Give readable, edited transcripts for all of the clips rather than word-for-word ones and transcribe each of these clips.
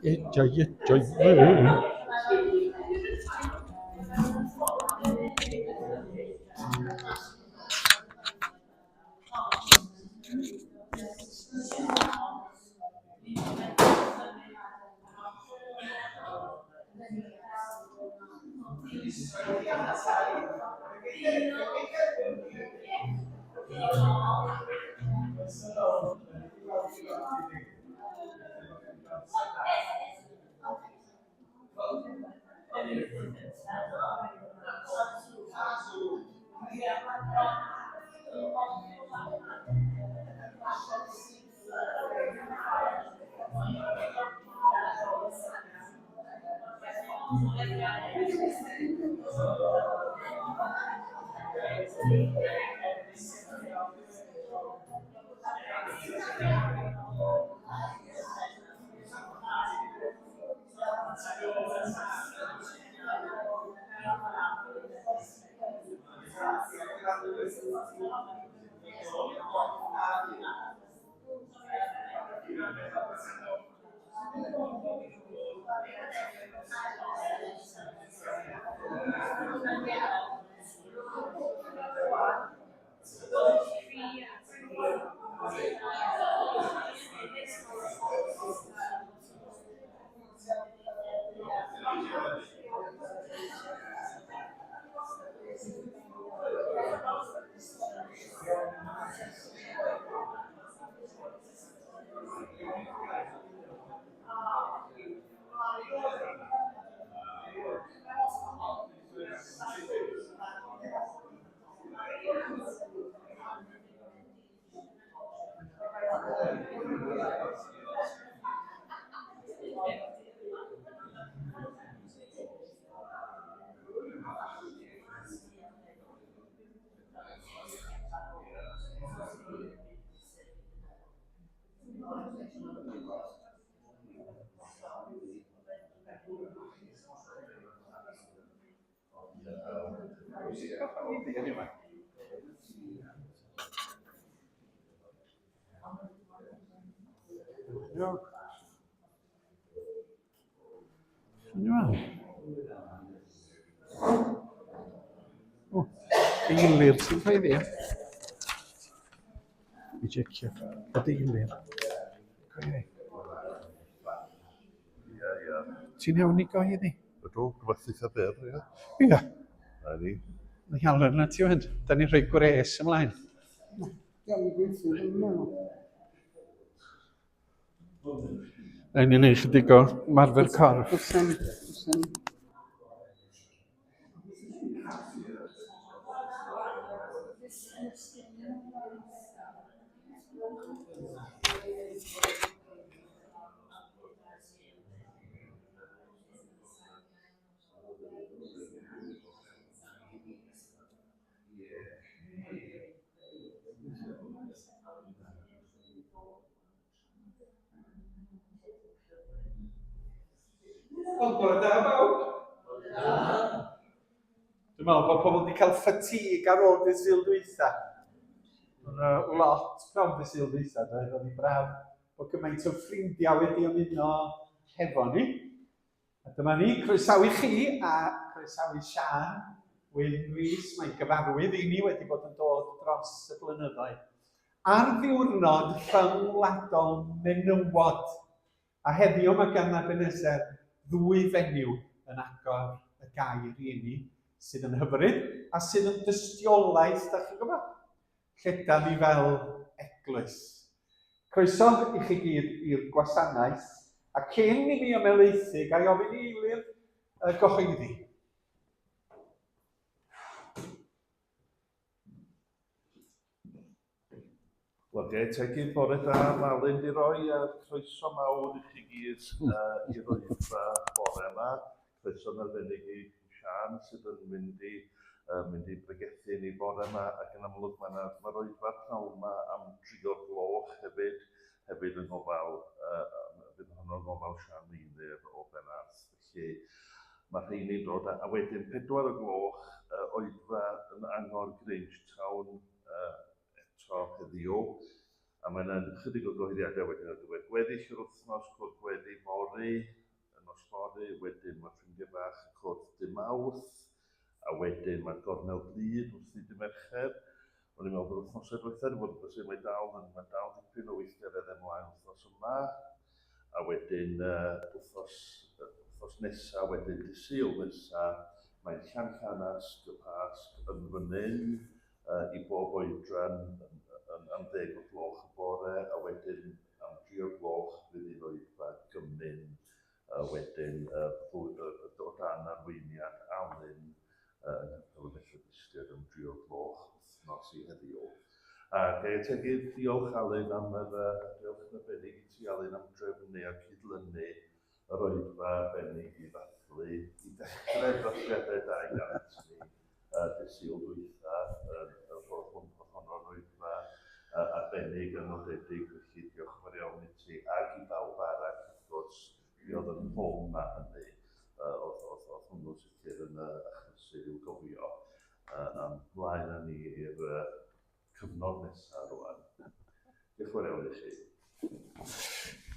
Ie, ie, ie, ie. Iawn. O, eilir sy'n rhoi fi. I jecio. Bod eilir. Cyhoeddi. Ie, ie. Ti'n iawn i gyhoeddi? Ydw, rhywbeth eitha byr, ie. Ia. Na ni. Mae'n iawn arna ti wend. Da ni'n rhoi gwres ymlaen. Iawn, gweithio, dwi'n meddwl. Rhaid ni wneud chydig o marfer corff. Bysen, bysen. Wel, bore da bawb. Dwi'n meddwl bod pobl wedi cael fatigue ar ôl dydd Sul dwytha. Mae'n lot pnawn dydd Sul dwytha, doedd? Oedd hi'n braf bod gymaint o ffrindiau wedi ymuno hefo ni. A dyma ni, croesawu chi a croesawu Siân Wyn Rees, mae'n gyfarwydd i ni wedi bod yn dod dros y blynyddoedd. Ar ddiwrnod rhyngwladol menywod. A heddiw mae gan Ebenezer ddwy fenyw yn agor y gair i ni, sydd yn hyfryd a sydd yn dystiolaeth, da chi'n gwybod? Lledan ni fel eglwys. Croeso i chi gyd i'r gwasanaeth, a cyn i mi ymhelaethu, ga i ofyn i Eilir gyhoeddi. Wel, ga i ategu bore da, Malin di roi a croeso mawr i chi gyd i'r oedfa bore yma. Croeso yn arbennig i Siân sydd yn mynd i, mynd i bregethu ni bore yma ac yn amlwg mae yna, mae'r oedfa pnawn yma am dri o'r gloch hefyd, hefyd yng ngofal, uh, fydd honno yng ngofal Siân Meinir o Benarth. Felly mae rheini'n dod a, a wedyn pedwar o gloch uh, oedfa yn Angor Grange Town uh, eto heddiw, a mae yna chydig o gyhoeddiadau wedyn ar gyfer gweddill yr wythnos, cwrdd gweddi fory, y nos fory, wedyn mae ffrindiau bach y cwrdd dy Mawrth, a wedyn mae'r gornel glyd wrth i dy Mercher. O'n i'n meddwl bod wythnosau diwethaf wedi bod yn brysur, mae dal yn, mae dal dipyn o weithgareddau ymlaen wythnos yma, a wedyn uh, wythnos, wythnos nesaf, wedyn dy Sul nesaf, mae'n Llanllanasg y Pasg yn fan hyn, i bob oedran yn am ddeg o'r gloch y bore a wedyn am dri o'r gloch fydd un oedfa gymun a wedyn o dan arweiniad Alun yng Nghapel y Methodistiaid am dri o'r gloch wythnos i heddiw. A ga i ategu diolch Alun am yr diolch yn arbennig i ti Alun am drefnu a cydlynu yr oedfa arbennig i ddathlu i ddechrau'r dathliadau 200 ni dydd Sul dwytha, yr oedd hwn, oedd honno'n oedfa arbennig a nodedig, felly diolch yn fawr iawn i ti ac i bawb arall wrth gwrs, mi oedd yn nghwm a hynny, oedd, oedd, oedd hwnnw'n sicr yn achlysur i'w gofio. Ymlaen â ni i'r cyfnod nesaf rwan. Diolch yn fawr iawn i chi.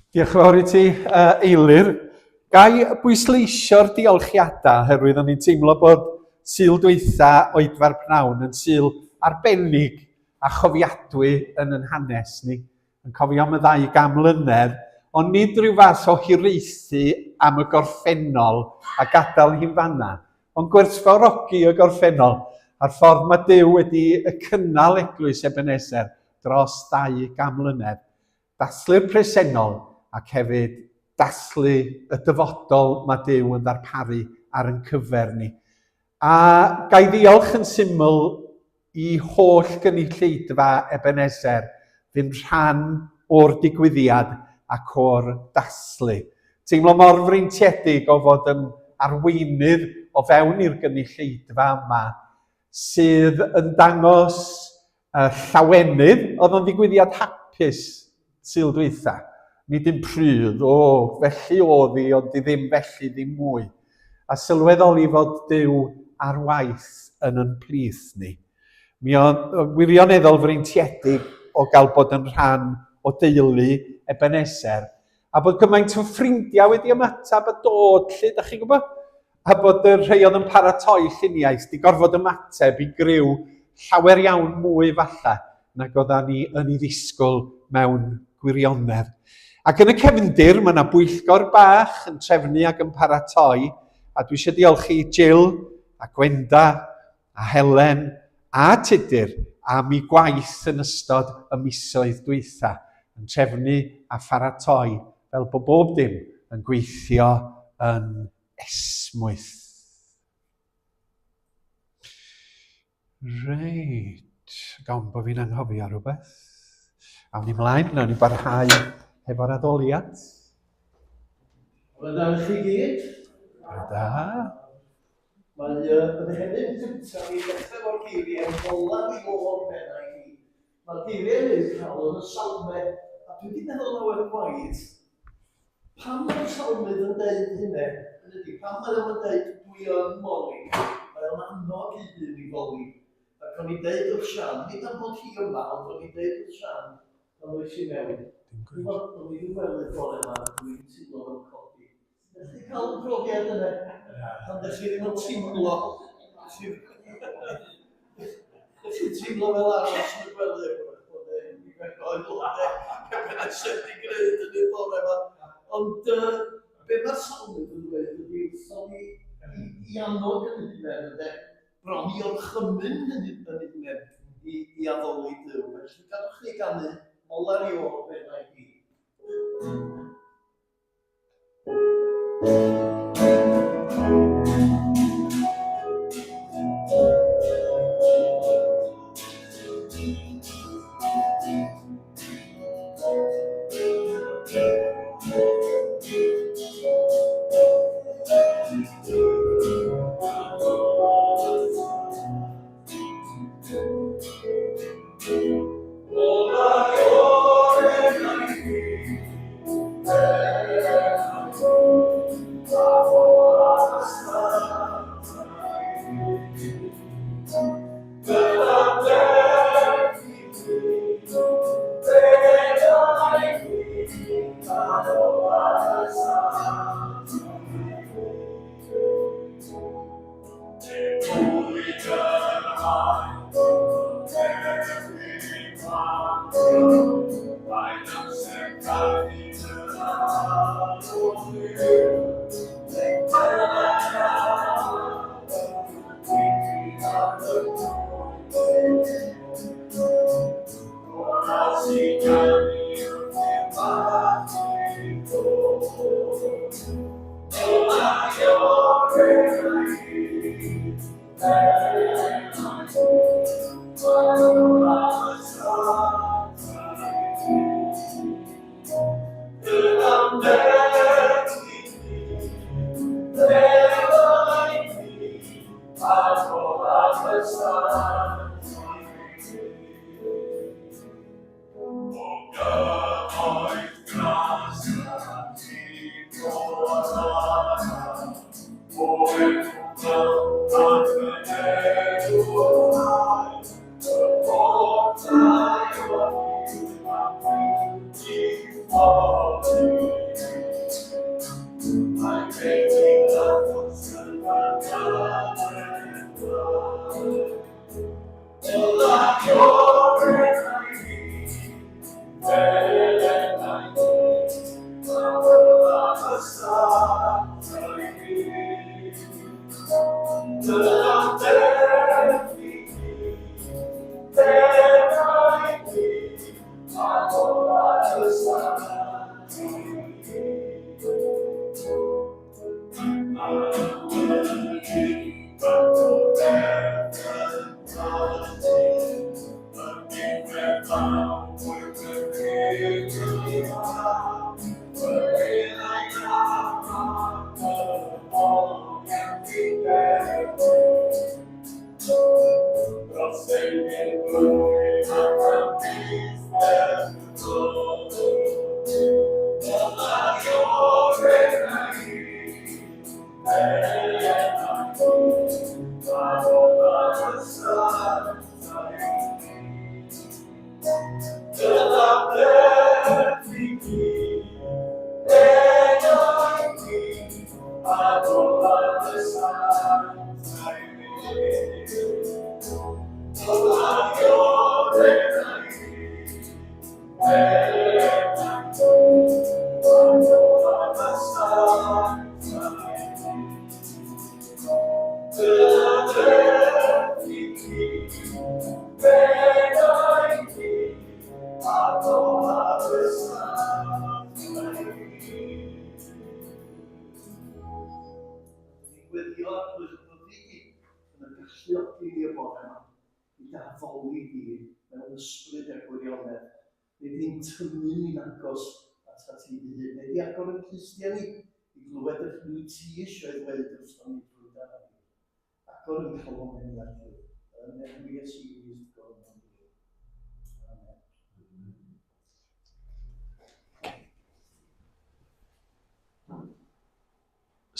Diolch yn fawr i ti, Eilir. Gai bwysleisio'r diolchiadau, oherwydd o'n i'n teimlo bod Sul dwytha oedfa'r pnawn yn Sul arbennig a chofiadwy yn yn hanes ni. Yn cofio am y ddau gam mlynedd, ond nid rhyw fath o hiraethu am y gorffennol a gadael hi'n fanna, ond gwerthfawrogi y gorffennol a'r ffordd mae Duw wedi y cynnal eglwys Ebenezer dros 200 mlynedd, dathlu'r presennol ac hefyd dathlu y dyfodol mae Duw yn ddarparu ar yn cyfer ni. A ga i ddiolch yn syml i holl gynulleidfa Ebenezer fu'n rhan o'r digwyddiad ac o'r dathlu. Teimlo mor freintiedig o fod yn arweinydd o fewn i'r gynulleidfa yma sydd yn dangos y llawenydd, oedd o'n ddigwyddiad hapus Sul dwytha. Nid un pryd, o, felly oedd hi, ond di ddim felly ddim mwy. A sylweddoli fod Duw ar waith yn yn plith ni. Mi oedd wirioneddol freintiedig o gael bod yn rhan o deulu Ebenezer, a bod gymaint o ffrindiau wedi ymateb a dod, lle, da chi'n gwybod? A bod y rhai oedd yn paratoi lluniaeth di gorfod ymateb i griw llawer iawn mwy falle nag oedda ni yn ei ddisgwyl mewn gwirionedd. Ac yn y cefndir, mae yna bwyllgor bach yn trefnu ac yn paratoi, a dwi eisiau diolch i Jill a Gwenda a Helen a Tudur am eu gwaith yn ystod y misoedd dwytha, yn trefnu a pharatoi fel bod bob dim yn gweithio yn esmwyth. Reit, gawn bod fi'n anghofio rhywbeth. Awn ni mlaen, nawn ni barhau hefo'r addoliad. Bore da i chi gyd. Bore da. Mae y Mehefin cyntaf i ddechrau efo'r geiriau olaf i ôl pennau hi. Mae'r geiriau hyn cael yn y Salmau, a dwi wedi meddwl lawer gwaith, pam mae'r salmydd yn deud hynny? Hynny ydy, pam mae o'n deud dwi yn moli? Mae o'n annog ei hun i foli. Ac o'n i'n deud wrth Sian, nid am bod hi yma, ond o'n i'n deud wrth Sian pan ddois i mewn, dwi'n gwybod, o'n i ddim wely bore yma, dwi'n teimlo fel codi. Ydych chi'n cael y profiad yna? Pan ydych chi ddim yn teimlo, ydych chi'n teimlo fel aros yn y gwely, pe bynnag sydd wedi gwneud yn y bore yma. Ond uh, be mae'r salmydd yn dweud ydy wrthon ni i, i annog yn hunain, ynde? Bron i orchymyn yn, yn hunain i, i addoli Duw. Felly gadwch ni ganu molar i ôl fe i.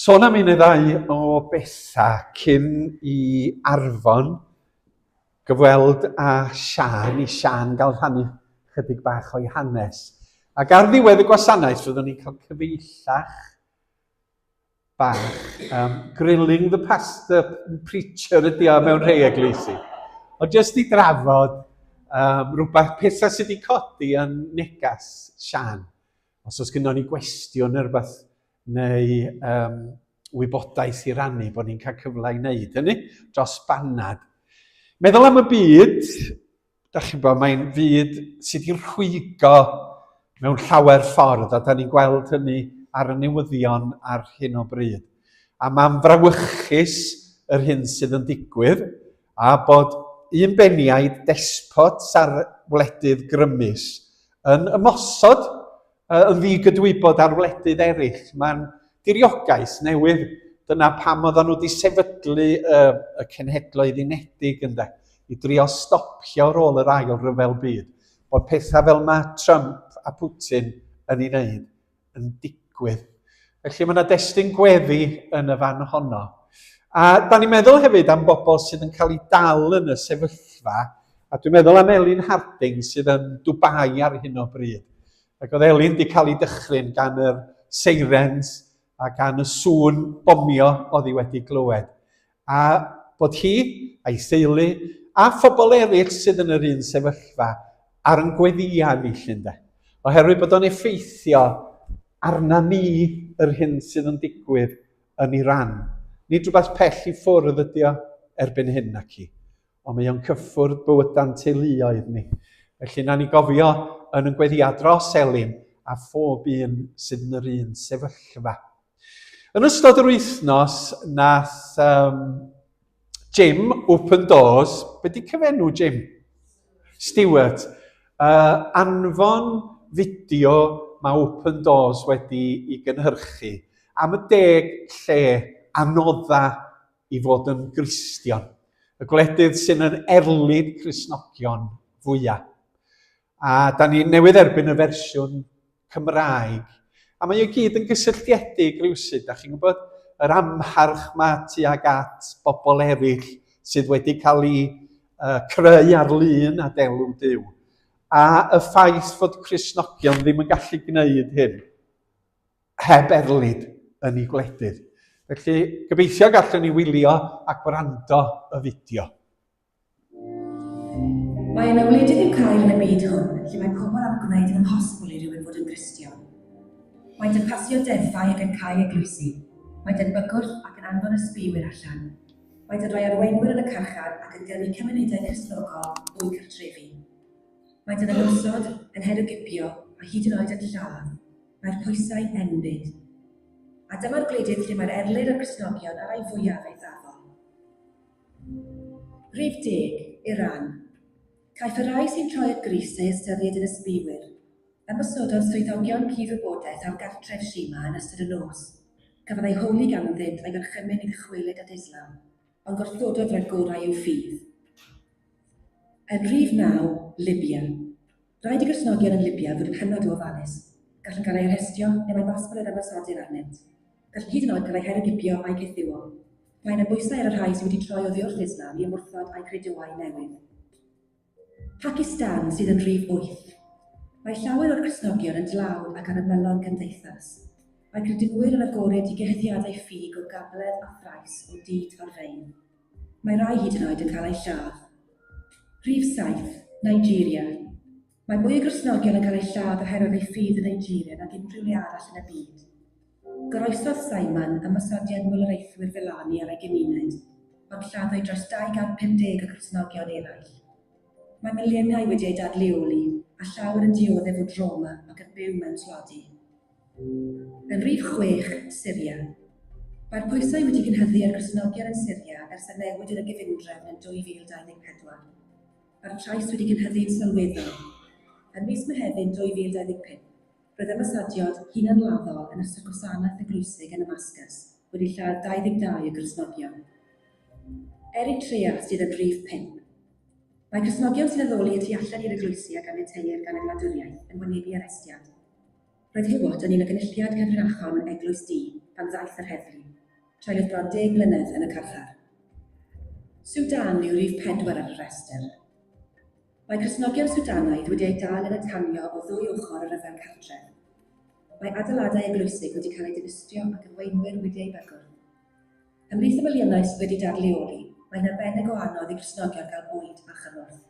Sôn am un neu ddau o bethau cyn i Arfon gyfweld â Siân, i Siân gael rhannu chydig bach o'i hanes. Ac ar ddiwedd y gwasanaeth, fyddwn ni'n cael cyfeillach bach. Um, grilling the pastor preacher ydi o mewn rhai eglwysi. Ond jyst i drafod um, rhywbeth, pethau sydd wedi codi yn negas Siân. Os oes gynnon ni gwestiwn neu rhywbeth neu um, wybodaeth i rannu, bod ni'n cael cyfle i wneud hynny dros banad. Meddwl am y byd, da chi'n bod, mae'n fyd sydd wedi rhwygo mewn llawer ffordd, a da ni'n gweld hynny ar y newyddion ar hyn o bryd. A mae'n frawychus yr hyn sydd yn digwydd, a bod un beniaid despots ar wledydd grymus yn ymosod yn ddigydwybod ar wledydd eraill. Mae'n diriogaeth newydd. Dyna pam oedden nhw wedi sefydlu y, y Cenhedloedd Unedig ynde, i drio stopio ar ôl yr ail ryfel byd, bod pethau fel mae Trump a Putin yn ei wneud yn digwydd. Felly mae yna destun gweddi yn y fan honno. A da ni'n meddwl hefyd am bobl sydd yn cael eu dal yn y sefyllfa, a dwi'n meddwl am Elin Harding sydd yn Dubai ar hyn o bryd. Ac oedd Elin wedi cael ei dychryn gan yr seirens a gan y sŵn bomio oedd hi wedi glywed. A bod hi a'i theulu a phobl eraill sydd yn yr un sefyllfa ar yn gweddïau ni 'lly ynde. Oherwydd bod o'n effeithio arna ni yr hyn sydd yn digwydd yn Iran. Nid rhywbeth pell i ffwrdd ydy o erbyn hyn naci, ond mae o'n cyffwrdd bywyda'n teuluoedd ni. Felly na ni gofio yn yn gweddïau dros Elin a phob un sydd yn yr un sefyllfa. Yn ystod yr wythnos, nath um, Jim Open Doors, be di cyfenw Jim? Stewart, uh, anfon fideo mae Open Doors wedi i gynhyrchu am y deg lle anodda i fod yn Gristion. Y gwledydd sy'n yn erlid Cristnogion fwyaf. A da ni newydd erbyn y fersiwn Cymraeg. A mae o gyd yn gysylltiedig rhywsut, da chi'n gwybod, yr amharch ma tuag at bobl eraill sydd wedi cael ei uh, creu ar lun a delw Duw. A y ffaith fod Cristnogion ddim yn gallu gwneud hyn heb erlid yn eu gwledydd. Felly, gobeithio gallwn ni wylio a gwrando y fideo. Mae yna wledydd i'w cael yn y byd hwn lle mae pobl am gwneud yn amhosibl i rywun fod yn Gristion. Maent yn pasio deddfau ac yn cau eglwysi. Maent yn bygwth ac yn anfon ysbïwyr allan. Maent yn rhoi arweinwyr yn y carchar ac yn gyrru cymunedau Cristnogol o'u cartrefi. Maent yn ymosod, yn herwgipio a hyd yn oed yn lladd. Mae'r pwysau'n enbyd. A dyma'r gwledydd lle mae'r erlid ar Gristnogion ar ei fwyaf eithafol. Rhif deg, Iran. Caiff y rhai sy'n troi at Grist eu hystyried yn ysbïwyr. Ymosododd swyddogion cudd-wybodaeth ar gartref Shima yn ystod y nos. Cafodd ei holi ganddynt a'i gorchymyn i ddychwelyd at Islam, ond gwrthododd roi'r gorau i'w ffydd. Yn rhif naw, Libya. Rhaid i Gristnogion yn Libya fod yn hynod o ofalus. Gallent gael eu harestio, neu mae'n bosibl yr ymosodir arnynt. Gallent hyd yn oed gael eu herwgipio a'u caethiwo. Mae yna bwysau ar y rhai sydd wedi troi oddi wrth Islam i ymwrthod â'u credoau newydd. Pacistan sydd yn rhif wyth. Mae llawer o'r Cristnogion yn dlawd ac ar ymylon cymdeithas. Mae credinwyr yn agored i gyhuddiadau ffug o gabledd a thrais o du torfeydd. Mae rhai hyd yn oed yn cael eu lladd. Rhif saith, Nigeria. Mae mwy o Gristnogion yn cael eu lladd oherwydd eu ffydd yn Nigeria nag unrhyw le arall yn y byd. Goroesodd Simon ymosodiad milwriaethwyr Fulani ar ei gymuned, ond lladdwyd dros 250 o Gristnogion eraill. Mae miliynau wedi eu dadleoli, a llawer yn dioddef o drawma ac yn byw mewn tlodi. Yn rhif chwech, Syria. Mae'r pwysau wedi cynhyddu ar Gristnogion yn Syria ers y newid yn y gyfundrefn yn 2024. Mae'r trais wedi cynhyddu'n sylweddol. Ym mis Mehefin 2025, roedd ymosodiad hunanladdol yn ystod gwasanaeth eglwysig yn Namascus wedi lladd 22 o Gristnogion. Eritrea sydd yn rhif pump. Mae Cristnogion sy'n addoli y tu allan i'r eglwysi a ganiateir gan y wladwriaeth yn wynebu arestiad. Roedd Hiwot yn un o gynulliad cyfrinachol mewn eglwys du pan ddaeth yr heddlu. Treuliodd bron deg mlynedd yn y carchar. Swdan yw rhif pedwar ar y rhestr. Mae Cristnogion Swdanaidd wedi eu dal yn y tanio o ddwy ochr y rhyfel cartref. Mae adeiladau eglwysig wedi cael eu dinistrio ac arweinwyr wedi eu bygwth. Ymhlith y miliynau sydd wedi dadleoli, mae'n arbennig o anodd i Gristnogion gael bwyd a chymorth.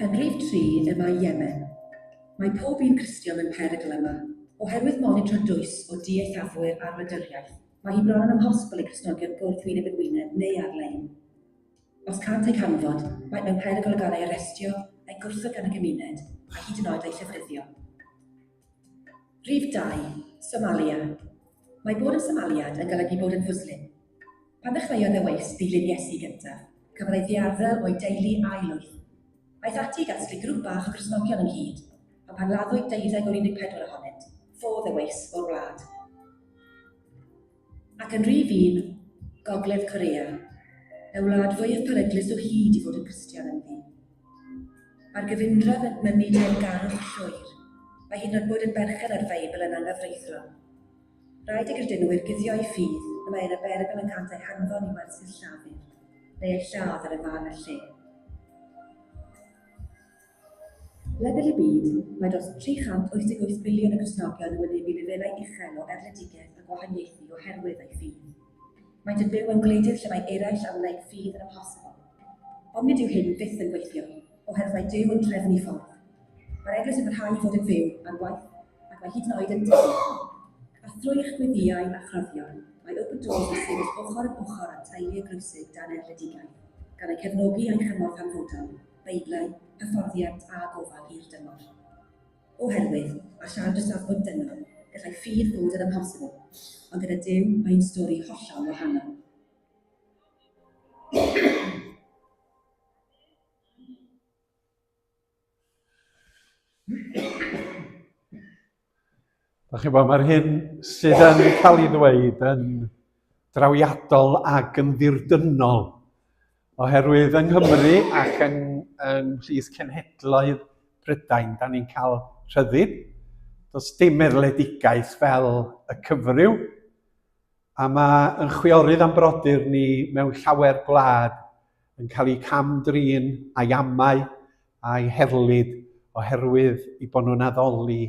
Yn rhif tri y mae Yemen. Mae pob un Cristion mewn perygl yma. Oherwydd monitro dwys o du eithafwyr a'r wladwriaeth, mae hi bron yn amhosibl i Gristnogion gwrdd wyneb yn wyneb neu ar-lein. Os cânt eu canfod, maent mewn perygl o gael eu arestio, eu gwrthod gan y gymuned, a hyd yn oed eu llofruddio. Rhif 2, Somalia. Mae bod yn Somaliad yn golygu bod yn Fwslim. Pan ddechreuodd Ewais ddilyn Iesu gyntaf, cafodd ei ddiarddel o'i deulu a'i lwyth. Aeth ati i gasglu grŵp bach o Gristnogion ynghyd, ond pan laddwyd deuddeg o'r 14 ohonynt, ffodd Ewais o'r wlad. Ac yn rhif un, Gogledd Corea, y wlad fwyaf peryglus o hyd i fod yn Gristion ynddi. Mae'r gyfundrefn yn mynnu teyrngarwch llwyr. Mae hyd yn oed bod yn berchen ar Feibl yn anghyfreithlon. Rhaid i gredinwyr guddio eu ffydd y mae yna berygl y cânt eu hanfon i wersyll llafur, neu eu lladd ar y fan a'r lle. Ledled y byd, mae dros 388 miliwn o Gristnogion yn wynebu lefelau uchel o erledigaeth a gwahaniaethu oherwydd eu ffydd. Maent yn byw mewn gwledydd lle mae eraill am wneud ffydd yn amhosibl. Ond nid yw hyn fyth yn gweithio, oherwydd mae Duw yn trefnu ffordd. Mae'r eglwys yn parhau i fod yn fyw, ar waith, ac mae hyd yn oed yn tyfu. A thrwy eich gweddïau a chroddion, mae Open Doors yn sefyll ochr yn ochr â'n teulu eglwysig dan erledigaeth, gan eu cefnogi a'i chymorth hanfodol. Beiblau, hyfforddiant a gofal hir dymor. Oherwydd, a siarad o safbwynt dynol, gallai ffydd fod yn amhosibl, ond gyda Duw mae hi'n stori hollol wahanol. Da chi'n bod, mae'r hyn sydd yn cael ei ddweud yn drawiadol ac yn ddirdynnol. Oherwydd yng Nghymru ac yng, yng mhlith cenhedloedd Prydain, da ni'n cael rhyddid. Does dim erledigaeth fel y cyfryw. A mae yn chwiorydd a'n brodyr ni mewn llawer gwlad yn cael eu cam-drin a'i amau a'i herlid oherwydd i bod nhw'n addoli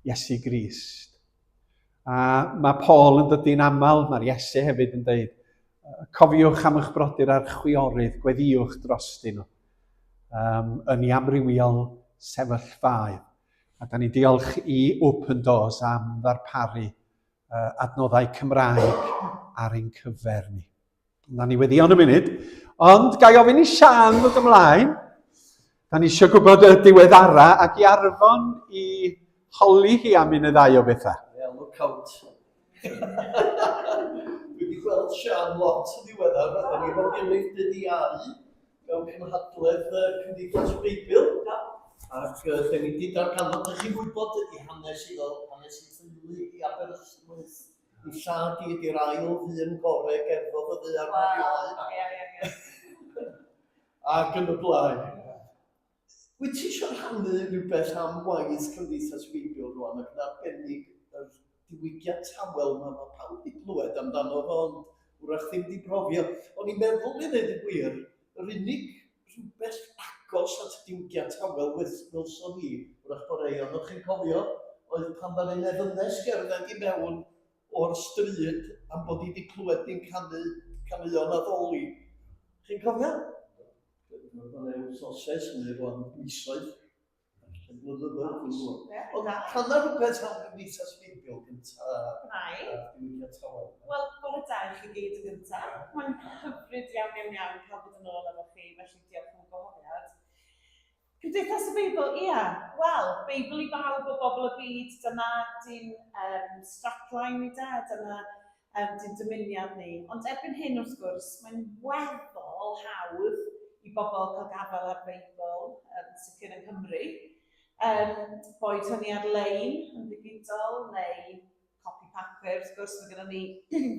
Iesu Grist. A mae Paul yn dydi'n aml, mae'r Iesu hefyd yn dweud, cofiwch am eich brodyr a'r chwiorydd, gweddïwch drostyn nhw um, yn ei amrywiol sefyllfaoedd. A da ni'n diolch i Open Doors am ddarparu uh, adnoddau Cymraeg ar ein cyfer ni. Na ni weddi ond y munud. Ond ga i ofyn i Sian ddod ymlaen. Da ni eisiau gwybod y diweddara ac i Arfon i holi hi am un neu ddau o bethau. Yeah, look out. Dwi wedi gweld Sian lot yn ddiweddar. Roedden ni efo'n gilydd dydd Iau mewn cynhadledd Cymdeithas Beibl. Ac uh, da ni wedi darganfod, ydych chi'n gwybod i hanes iddo, hanes i theulu i Aberystwyth, I lladd di ydi'r ail ddyn gore gerddodd y ddaear 'ma erioed. Ie, ie, ie. Ac yn y blaen. Wyt ti eisiau rhannu rhywbeth am waith Cymdeithas Feibio rwan ac yn arbennig yr diwygiad tawel yma mae pawb wedi clywed amdano fo ond wrach ddim wedi profi o. O'n i'n meddwl i ddweud y gwir, yr unig rhywbeth agos at y diwygiad tawel welson ni, wrach bod rei ohonoch chi'n cofio, oedd pan ddaru 'na ddynes gerdded i mewn o'r stryd am bod hi wedi clywed ni'n canu caneuon addoli. Chi'n cofio? Mae'n rhai wythnosau ers hynny rwan, misoedd. Falle blynyddoedd, dwi'n gwybod. Ie, Ond na. rhanna rhywbeth am Gymdeithas Feiddiol gynta Wnai. a'r diwydiant tawel. Wel, bore da i chi gyd yn gyntaf. Mae'n hyfryd iawn, iawn, iawn cael bod yn ôl efo chi, felly diolch am y gwahoddiad. Cymdeithas y Beibl, ia, wel, Beibl i bawb o bobl y byd, dyna di'n um, strapline ni de, dyna um, di'n dymuniad ni. Ond erbyn hyn, wrth gwrs, mae'n weddol hawdd i bobl cael gafael ar Beibl, um, sicr yng Nghymru. Um, boed hynny ar-lein, yn ddigidol, neu copi papur, wrth gwrs, mae gennym ni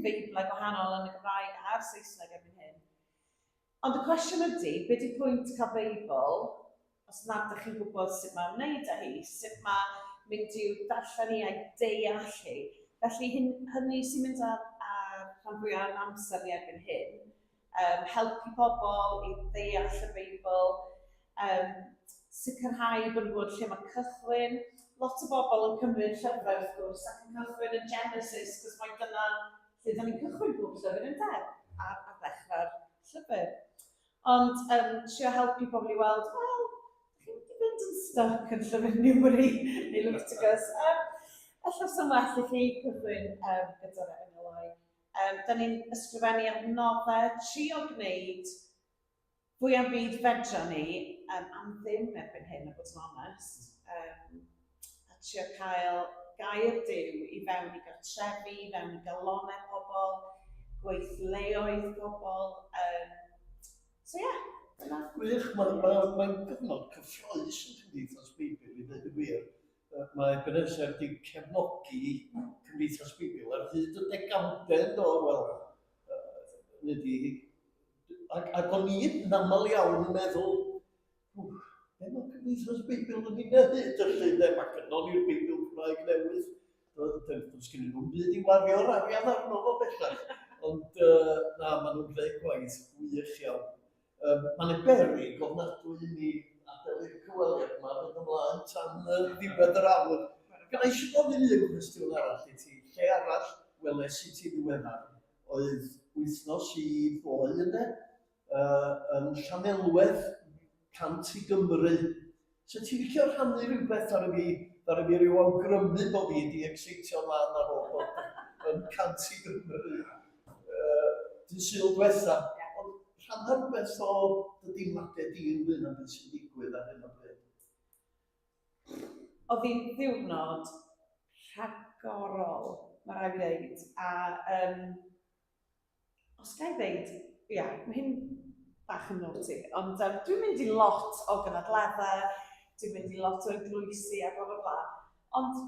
Beiblau gwahanol yn y Gymraeg a'r Saesneg erbyn hyn. Ond y cwestiwn ydy, be di pwynt cael Beibl os nad ydych chi'n gwybod sut mae ymwneud â hi, sut mae mynd i'w darllen hi a'i deall hi. Felly hyn, hynny sy'n mynd ar, ar rhan fwyaf o'n amser ni erbyn hyn. Um, helpu pobl i ddeall y Beibl, um, sicrhau bod nhw'n gwybod lle mae cychwyn. Lot o bobl yn cymryd llyfrau wrth gwrs ac yn cychwyn yn Genesis, cos mae dyna lle da ni'n cychwyn pob llyfr ynde? Ar, ar ddechrau'r llyfr. Ond um, trio helpu pobl i weld, wel, chi'n mynd i fynd yn stuck yn llyfr Newbury neu Leviticus. Ella sy'n well i chi cychwyn gyda'r efengylau. Da ni'n ysgrifennu adnoddau, trio gwneud fwy am byd fedra ni, am ddim erbyn hyn, a bod yn onest. A trio cael gair Duw i fewn i gartrefi, i fewn i galonau pobl, gweithleoedd pobl. So ie, yeah, dyna. Gwych, mae'n ma, ma gyfnod cyffroes yn Cymdeithas Beibl i ddweud y gwir. Mae Ebenezer wedi cefnogi Cymdeithas Beibl ar hyd y degawdau, do, wel, nid i... Ac, ac o'n i'n aml iawn yn meddwl, Wff, be mae Cymdeithas Beibl yn ei wneud felly, de? Mae gynnon ni'r Beibl Cymraeg newydd. Does gen nhw'n byd i wario'r arian arno fo bellach. Ond uh, na, maen nhw'n gwneud gwaith gwych iawn. Um, mae'n e berig ofnadwy i ni adael i'r cyfweliad yma fynd ymlaen tan uh, ddiwedd yr awr. Ga i eisiau gofyn un cwestiwn arall i ti. Lle arall weles i ti ddiweddar oedd wythnos i ddoe ynde? uh, yn Llanelwedd, Cant i Gymru. So ti'n licio rhannu rhywbeth ar y fi, ar y fi rhyw awgrymu bod fi wedi exeitio lan ar ôl bod yn Cant i Gymru dydd Sul diwetha. Ond rhanna rhywbeth o dy deimladau di ynglyn â beth sy'n digwydd ar hyn o bryd. Oedd hi'n ddiwrnod rhagorol, mae rhaid fi ddeud. A um, os ga i ddeud, ia, mae hyn bach yn naughty, ond dwi'n mynd i lot o gynadleddau, dwi'n mynd i lot o eglwysi a bla bla bla, ond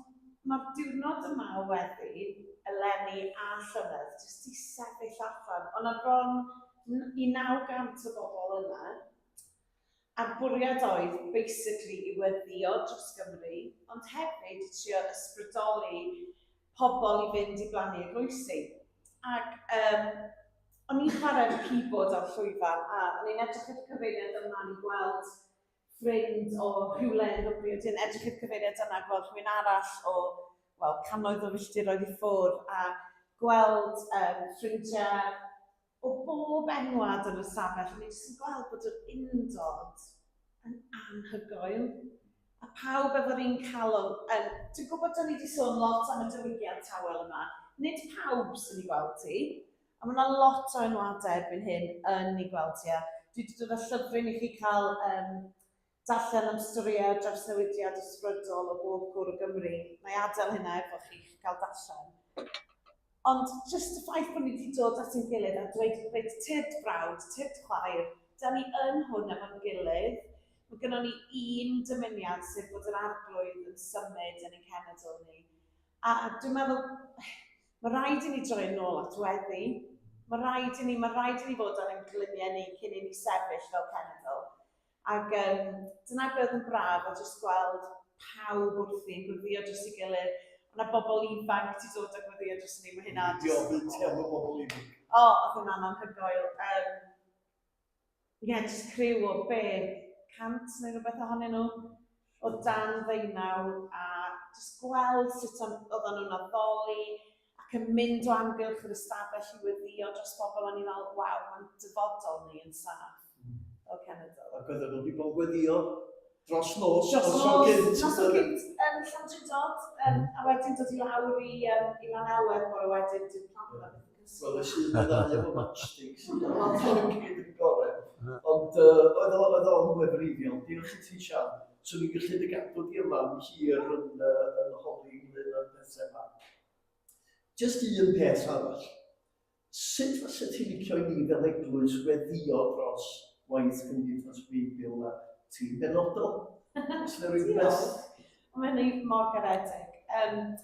mae'r diwrnod yma o weddi, eleni a llynedd, jyst i sefyll allan. Ond na bron i 900 o bobl yna, A'r bwriad oedd basically i weddïo dros Gymru, ond hefyd i trio ysbrydoli pobl i fynd i blannu eglwysi. Ac um, o'n i'n chwarae'r keyboard ar llwyfan, a o'n i'n edrych i'r cyfeiriad yma, o'n i'n gweld ffrind o rhywle yn Nghymru, wedyn edrych i'r cyfeiriad yna, gweld rhywun arall o, wel, cannoedd o filltiroedd i ffwrdd, a gweld um, ffrindiau o bob enwad yn y stafell, o'n i jyst yn gweld bod yr undod yn anhygoel. A pawb efo'r un calon. Um, dwi'n gwybod da ni wedi sôn lot am y diwygiad tawel yma. Nid pawb sy'n ei gweld ti. A mae yna lot o enwadau erbyn hyn yn ei gweld ti. A dwi wedi dod â llyfryn i chi cael um, darllen am storïau drawsnewidiad ysbrydol o bob cwr o Gymru. Mae adael hynna efo chi, chi cael darllen. Ond jyst y ffaith bod ni wedi dod at ein gilydd a dweud, reit, tyd brawd, tyd chwaer, da ni yn hwn efo'n gilydd. Mae gynnon ni un dymuniad sef bod yr arglwydd yn symud yn ein cenedl ni. A dwi'n meddwl, mae rhaid i ni droi yn ôl at weddi. Mae rhaid i ni, mae rhaid i ni fod ar ein gliniau ni cyn i ni sefyll fel cenedl. Ac um, dyna beth oedd yn braf, o jyst gweld pawb wrthi yn gweddio dros ei gilydd. Ond na bobl ifanc ti dod a gweddio dros ni, mae hynna... Diolch yn ti am y bobl ifanc. O, oedd hynna'n anhygoel. Um, ie, yeah, jyst criw o be, 100 neu rhywbeth ohonyn nhw, o dan ddeunaw, a jyst gweld sut oedden nhw'n addoli, ac yn mynd o amgylch yr ystafell i weddïo dros bobl, o'n i'n meddwl, waw, mae'n dyfodol ni yn saff fel cenedl. Ac oedden nhw wedi bod yn gweddio dros nos, dros nos, gynt. Nos o gynt yn Llandrindod, a wedyn dod i lawr i, i Lanelwedd bore wedyn, dwi'n plant yna beth yn cysgu. Wel, es un neu ddau efo matchsticks, ond o'n gyd yn gorau. Ond uh, oedd o'n wefreiddiol. Diolch i ti, Sian. Swn i'n gallu dy gadw di yma am hir yn, uh, yn holi ynglyn â'r pethau yma. Jyst un peth arall. Sut fysa ti'n licio i ni fel eglwys weddïo dros waith Cymdeithas Beibl a ti'n benodol? Oes yna rhywbeth? Mae hynny mor garedig. Um,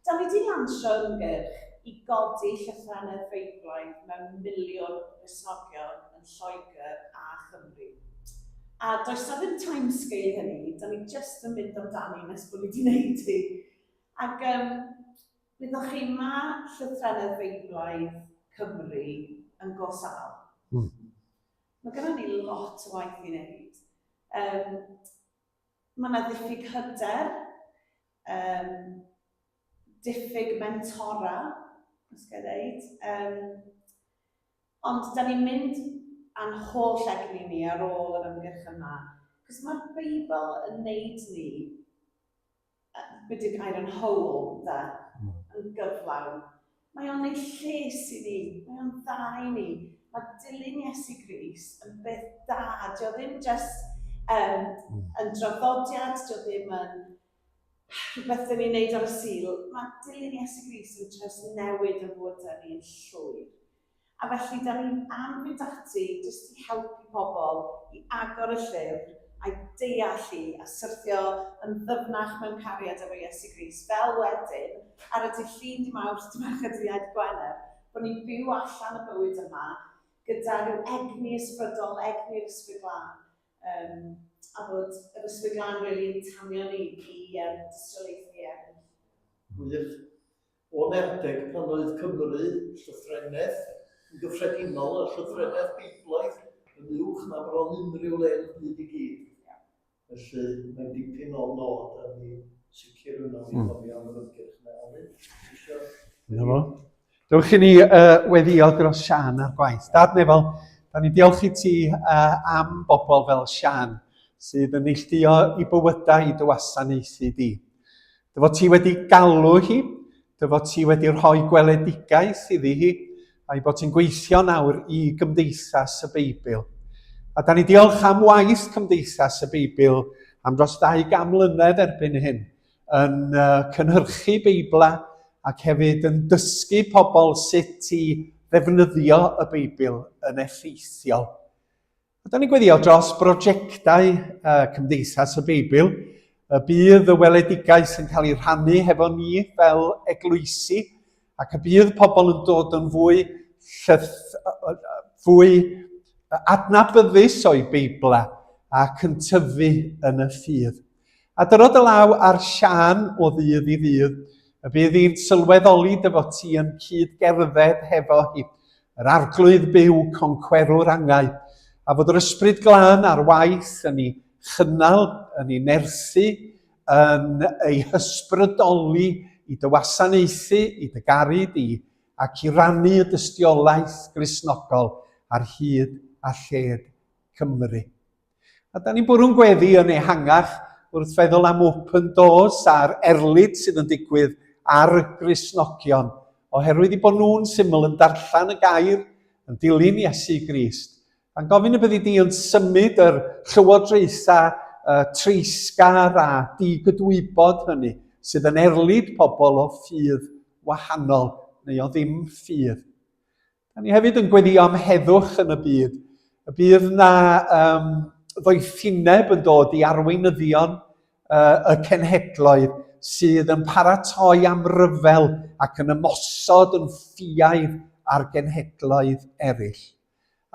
da ni wedi lansio ymgyrch i godi llythrennedd Feiblaidd mewn miliwn o Gristnogion yn Lloegr a Chymru. A does na ddim timescale i hynny, da ni jyst yn mynd amdani nes bod ni wedi gwneud hi. Ac um, wyddoch chi, mae llythrennedd Feiblaidd Cymru yn go sâl. Mae gennym ni lot o waith i wneud. Um, mae yna ddiffyg hyder, um, diffyg mentora, os gael dweud. Um, ond da ni'n mynd a'n holl egni ni ar ôl yr ymgyrch yma. Cos mae'r Beibl yn neud ni, be di'r gair yn whole, da, yn gyflawn. Mae o'n neud lles i ni, mae o'n dda i ni. Mae dilyn Iesu Grist yn beth da, dio ddim just yn draddodiad, dio ddim yn rhywbeth dyn ni'n neud ar y Sul. Mae dilyn Iesu Grist yn trawsnewid yn bywydau ni yn llwyr. A felly, da ni am fynd ati jyst i helpu pobl i agor y llyfr a'i deall hi a syrthio yn ddyfnach mewn cariad efo Iesu Grist, fel wedyn, ar y dydd Llun, dydd Mawrth, dydd Mercher, dydd Iau, dydd Gwener, bod ni'n byw allan y bywyd yma gyda rhyw egni ysbrydol, egni'r Ysbryd Glân, a bod yr Ysbryd Glân rili yn tanio ni i dystiolaethu eraill. Gwych. O'n adeg pan oedd Cymru, llythrennedd yn gyffredinol a llythrennedd Beiblaidd yn uwch na bron unrhyw le yn y byd i gyd. Felly mae'n dipyn o nod a ni'n sicr yno i gofio am yr ymgyrch yna. Alun, ti isio? Dyna fo. Dewch i ni weddïo dros Siân a'r gwaith. Dad Nefol, da ni'n diolch i ti am bobl fel Siân sydd yn neilltuo i bywydau i dy wasanaethu di. Dy fod ti wedi galw hi, dy fod ti wedi rhoi gweledigaeth iddi hi, a'i bod ti'n gweithio nawr i Gymdeithas y Beibl. A da ni diolch am waith Cymdeithas y Beibl am dros 200 mlynedd erbyn hyn, yn cynhyrchu Beiblau ac hefyd yn dysgu pobl sut i ddefnyddio y Beibl yn effeithiol. A da ni'n gweddio dros brosiectau Cymdeithas y Beibl, y bydd y weledigaeth yn cael ei rhannu hefo ni fel eglwysi, ac y bydd pobl yn dod yn fwy llyth, fwy adnabyddus o'i Beiblau ac yn tyfu yn y ffydd. A dyro dy law ar Siân o ddydd i ddydd, y bydd hi'n sylweddoli dy fod ti yn cyd-gerdded hefo hi, yr Arglwydd byw, concwerwr angau, a fod yr Ysbryd Glân ar waith yn ei chynnal, yn ei nerthu, yn ei hysbrydoli i dy wasanaethu, i dy garu di, ac i rannu y dystiolaeth Gristnogol ar hyd a lled Cymru. A da ni'n bwrw'n gweddi yn ehangach wrth feddwl am Open Doors a'r erlid sydd yn digwydd ar Gristnogion, oherwydd i bod nhw'n syml yn darllen y gair, yn dilyn Iesu Grist. A'n gofyn y byddi di yn symud yr llywodraethau treisgar a digydwybod hynny sydd yn erlid pobl o ffydd wahanol neu o ddim ffydd. Da ni hefyd yn gweddio am heddwch yn y byd. Y bydd na ddoethineb yn dod i arweinyddion y cenhedloedd sydd yn paratoi am ryfel ac yn ymosod yn ffiaidd ar genhedloedd eraill.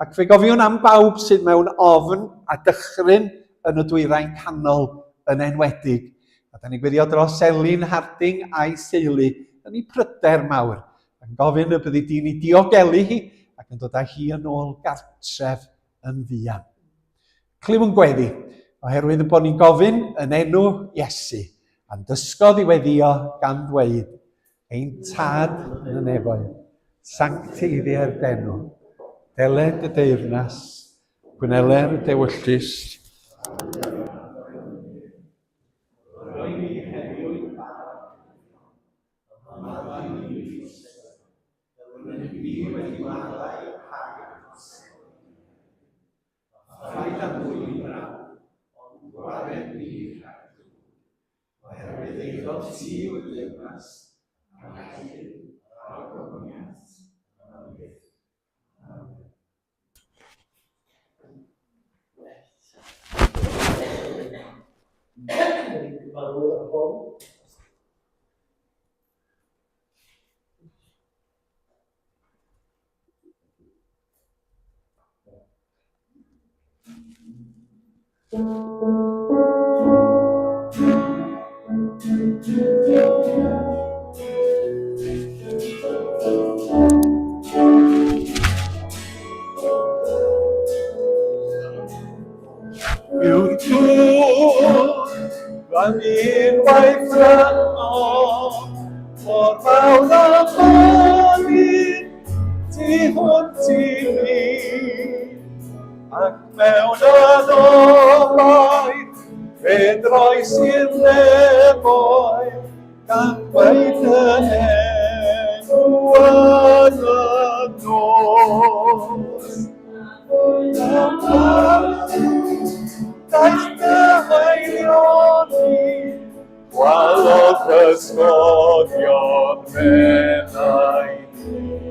Ac fe gofiwn am bawb sydd mewn ofn a dychryn yn y Dwyrain Canol yn enwedig. A da ni'n gweddio dros Elin Harding a'i theulu yn ei pryder mawr Yn gofyn y byddi di'n ei diogelu hi ac yn dod â hi yn ôl gartref yn fuan. Clyw yn gweddi, oherwydd y bod ni'n gofyn yn enw Iesu, a'n dysgodd i weddio gan ddweud, Ein Tad yn y nefoedd, sancteiddier d'enw, deled dy deyrnas, gwneler dy ewyllys, Rhoi ni heddiw ein bara A maddau ni ein troseddau, fel yr ydym ni wedi maddau i'r rhai a droseddodd i ni. A phaid â dwyn brawd, ond gwared ni rhag drwg, oherwydd eiddo ti yw y deyrnas, a'r gallu, a'r gogoniant, am byth. Amen. Ni'n gyfarwydd â hwn. Yw'r dŵr fan unwaith yno, mor fawr a fyny tu hwnt i mi, ac mewn anobaith. Fe droes i'r nefoedd, gan ddweud y enw yn y nos. Daeth dy haelioni, Gwalodd cysgodion menai ni.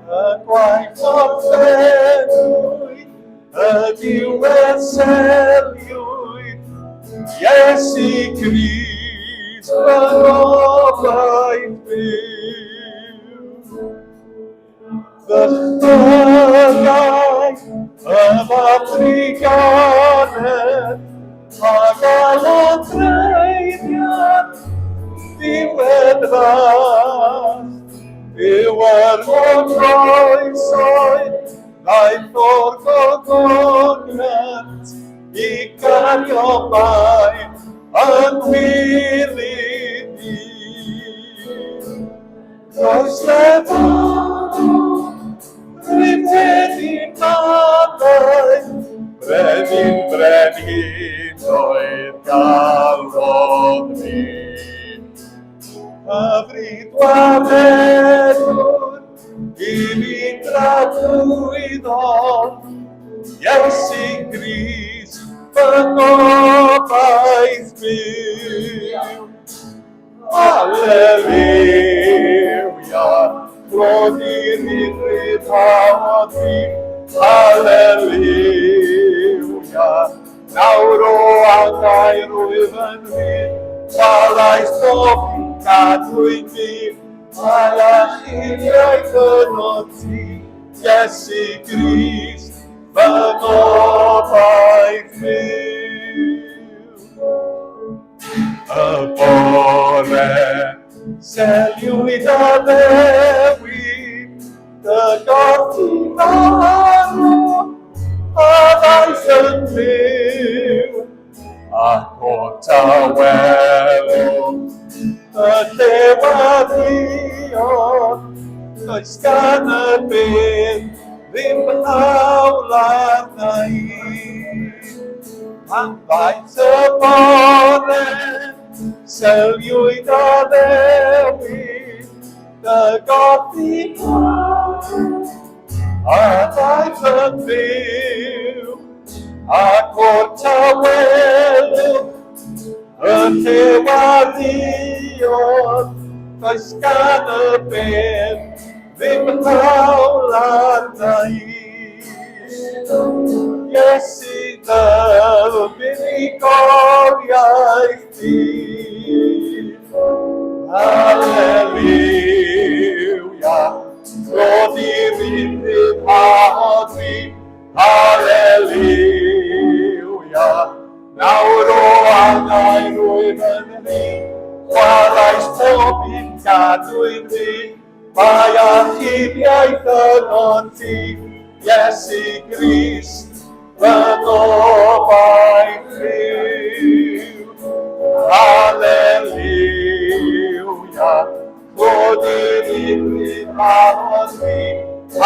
Y gwaith orffennwyd, y diwedd seliwyd, Iesu Grist fy ngobaith byw. Ddychmygai y fath drugaredd a galon dreiddiad diwedd ras. Yw yr holl oesoedd ddaeth o'r gogoniant i gario bai yn wir i ni. Dros lefel, rwyf wedi maddau, Brenin brenhinoedd galwodd fi. Hyfryd waredwr i mi dragwyddol, Iesu Grist, fy ngobaith byw. Aleluia, clod i'r un ryddhaodd fi. Aleluia, nawr o angau rwyf yn rhydd. Chwarae's bob un gadwyn fi, mae achubiaeth ynot ti, Iesu Grist, fy ngobaith byw. Y bore, seliwyd a ddewid, dy gorff ti farw, a ddaeth yn fyw, ac o'r tawelwch, y llew a ddiod, does gan y byd ddim hawl arna i. Pan ddaeth y bore, seliwyd a ddewid, dy godi a ddaeth yn fyw, ac o'r tawelwch y llew a ddiod, does gan y bedd ddim hawl arna i. Iesu dy fuddugoliaeth di. Aleluia, clod i'r un ryddhaodd fi. Aleluia, nawr o angau rwyf yn rhydd, chwarae's pob un gadwyn fi. Mae achubiaeth ynon ti, Iesu Grist, fy ngobaith byw. Aleluia, clod i'r un ryddhaodd fi.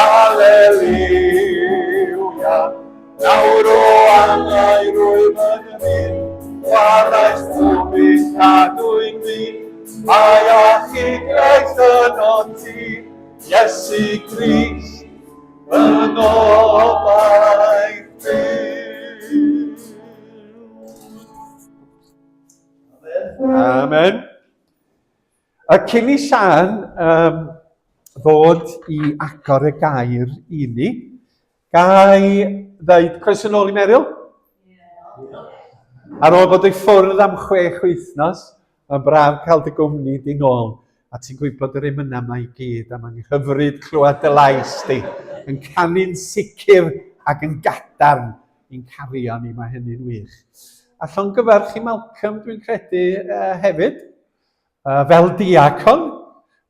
Aleluia, nawr o angau rwyf yn rhydd, chwarae's pob un cadwyn fi. Mae achubiaeth ynon ti, Iesu Grist, fy ngobaith byw. Amen. A cyn i Siân um, ddod i agor y gair i ni, Ga i ddeud croeso nôl i Meryl? Ar ôl bod i ffwrdd am chwech wythnos, mae'n braf cael dy gwmni di nôl. A ti'n gwybod yr emynau yma i gyd, a mae'n hyfryd clywed dy lais di, yn canu'n sicr ac yn gadarn i'n cario ni, mae hynny'n wych. A llongyfarch i Malcolm, dwi'n credu, uh, hefyd. Uh, fel diacon,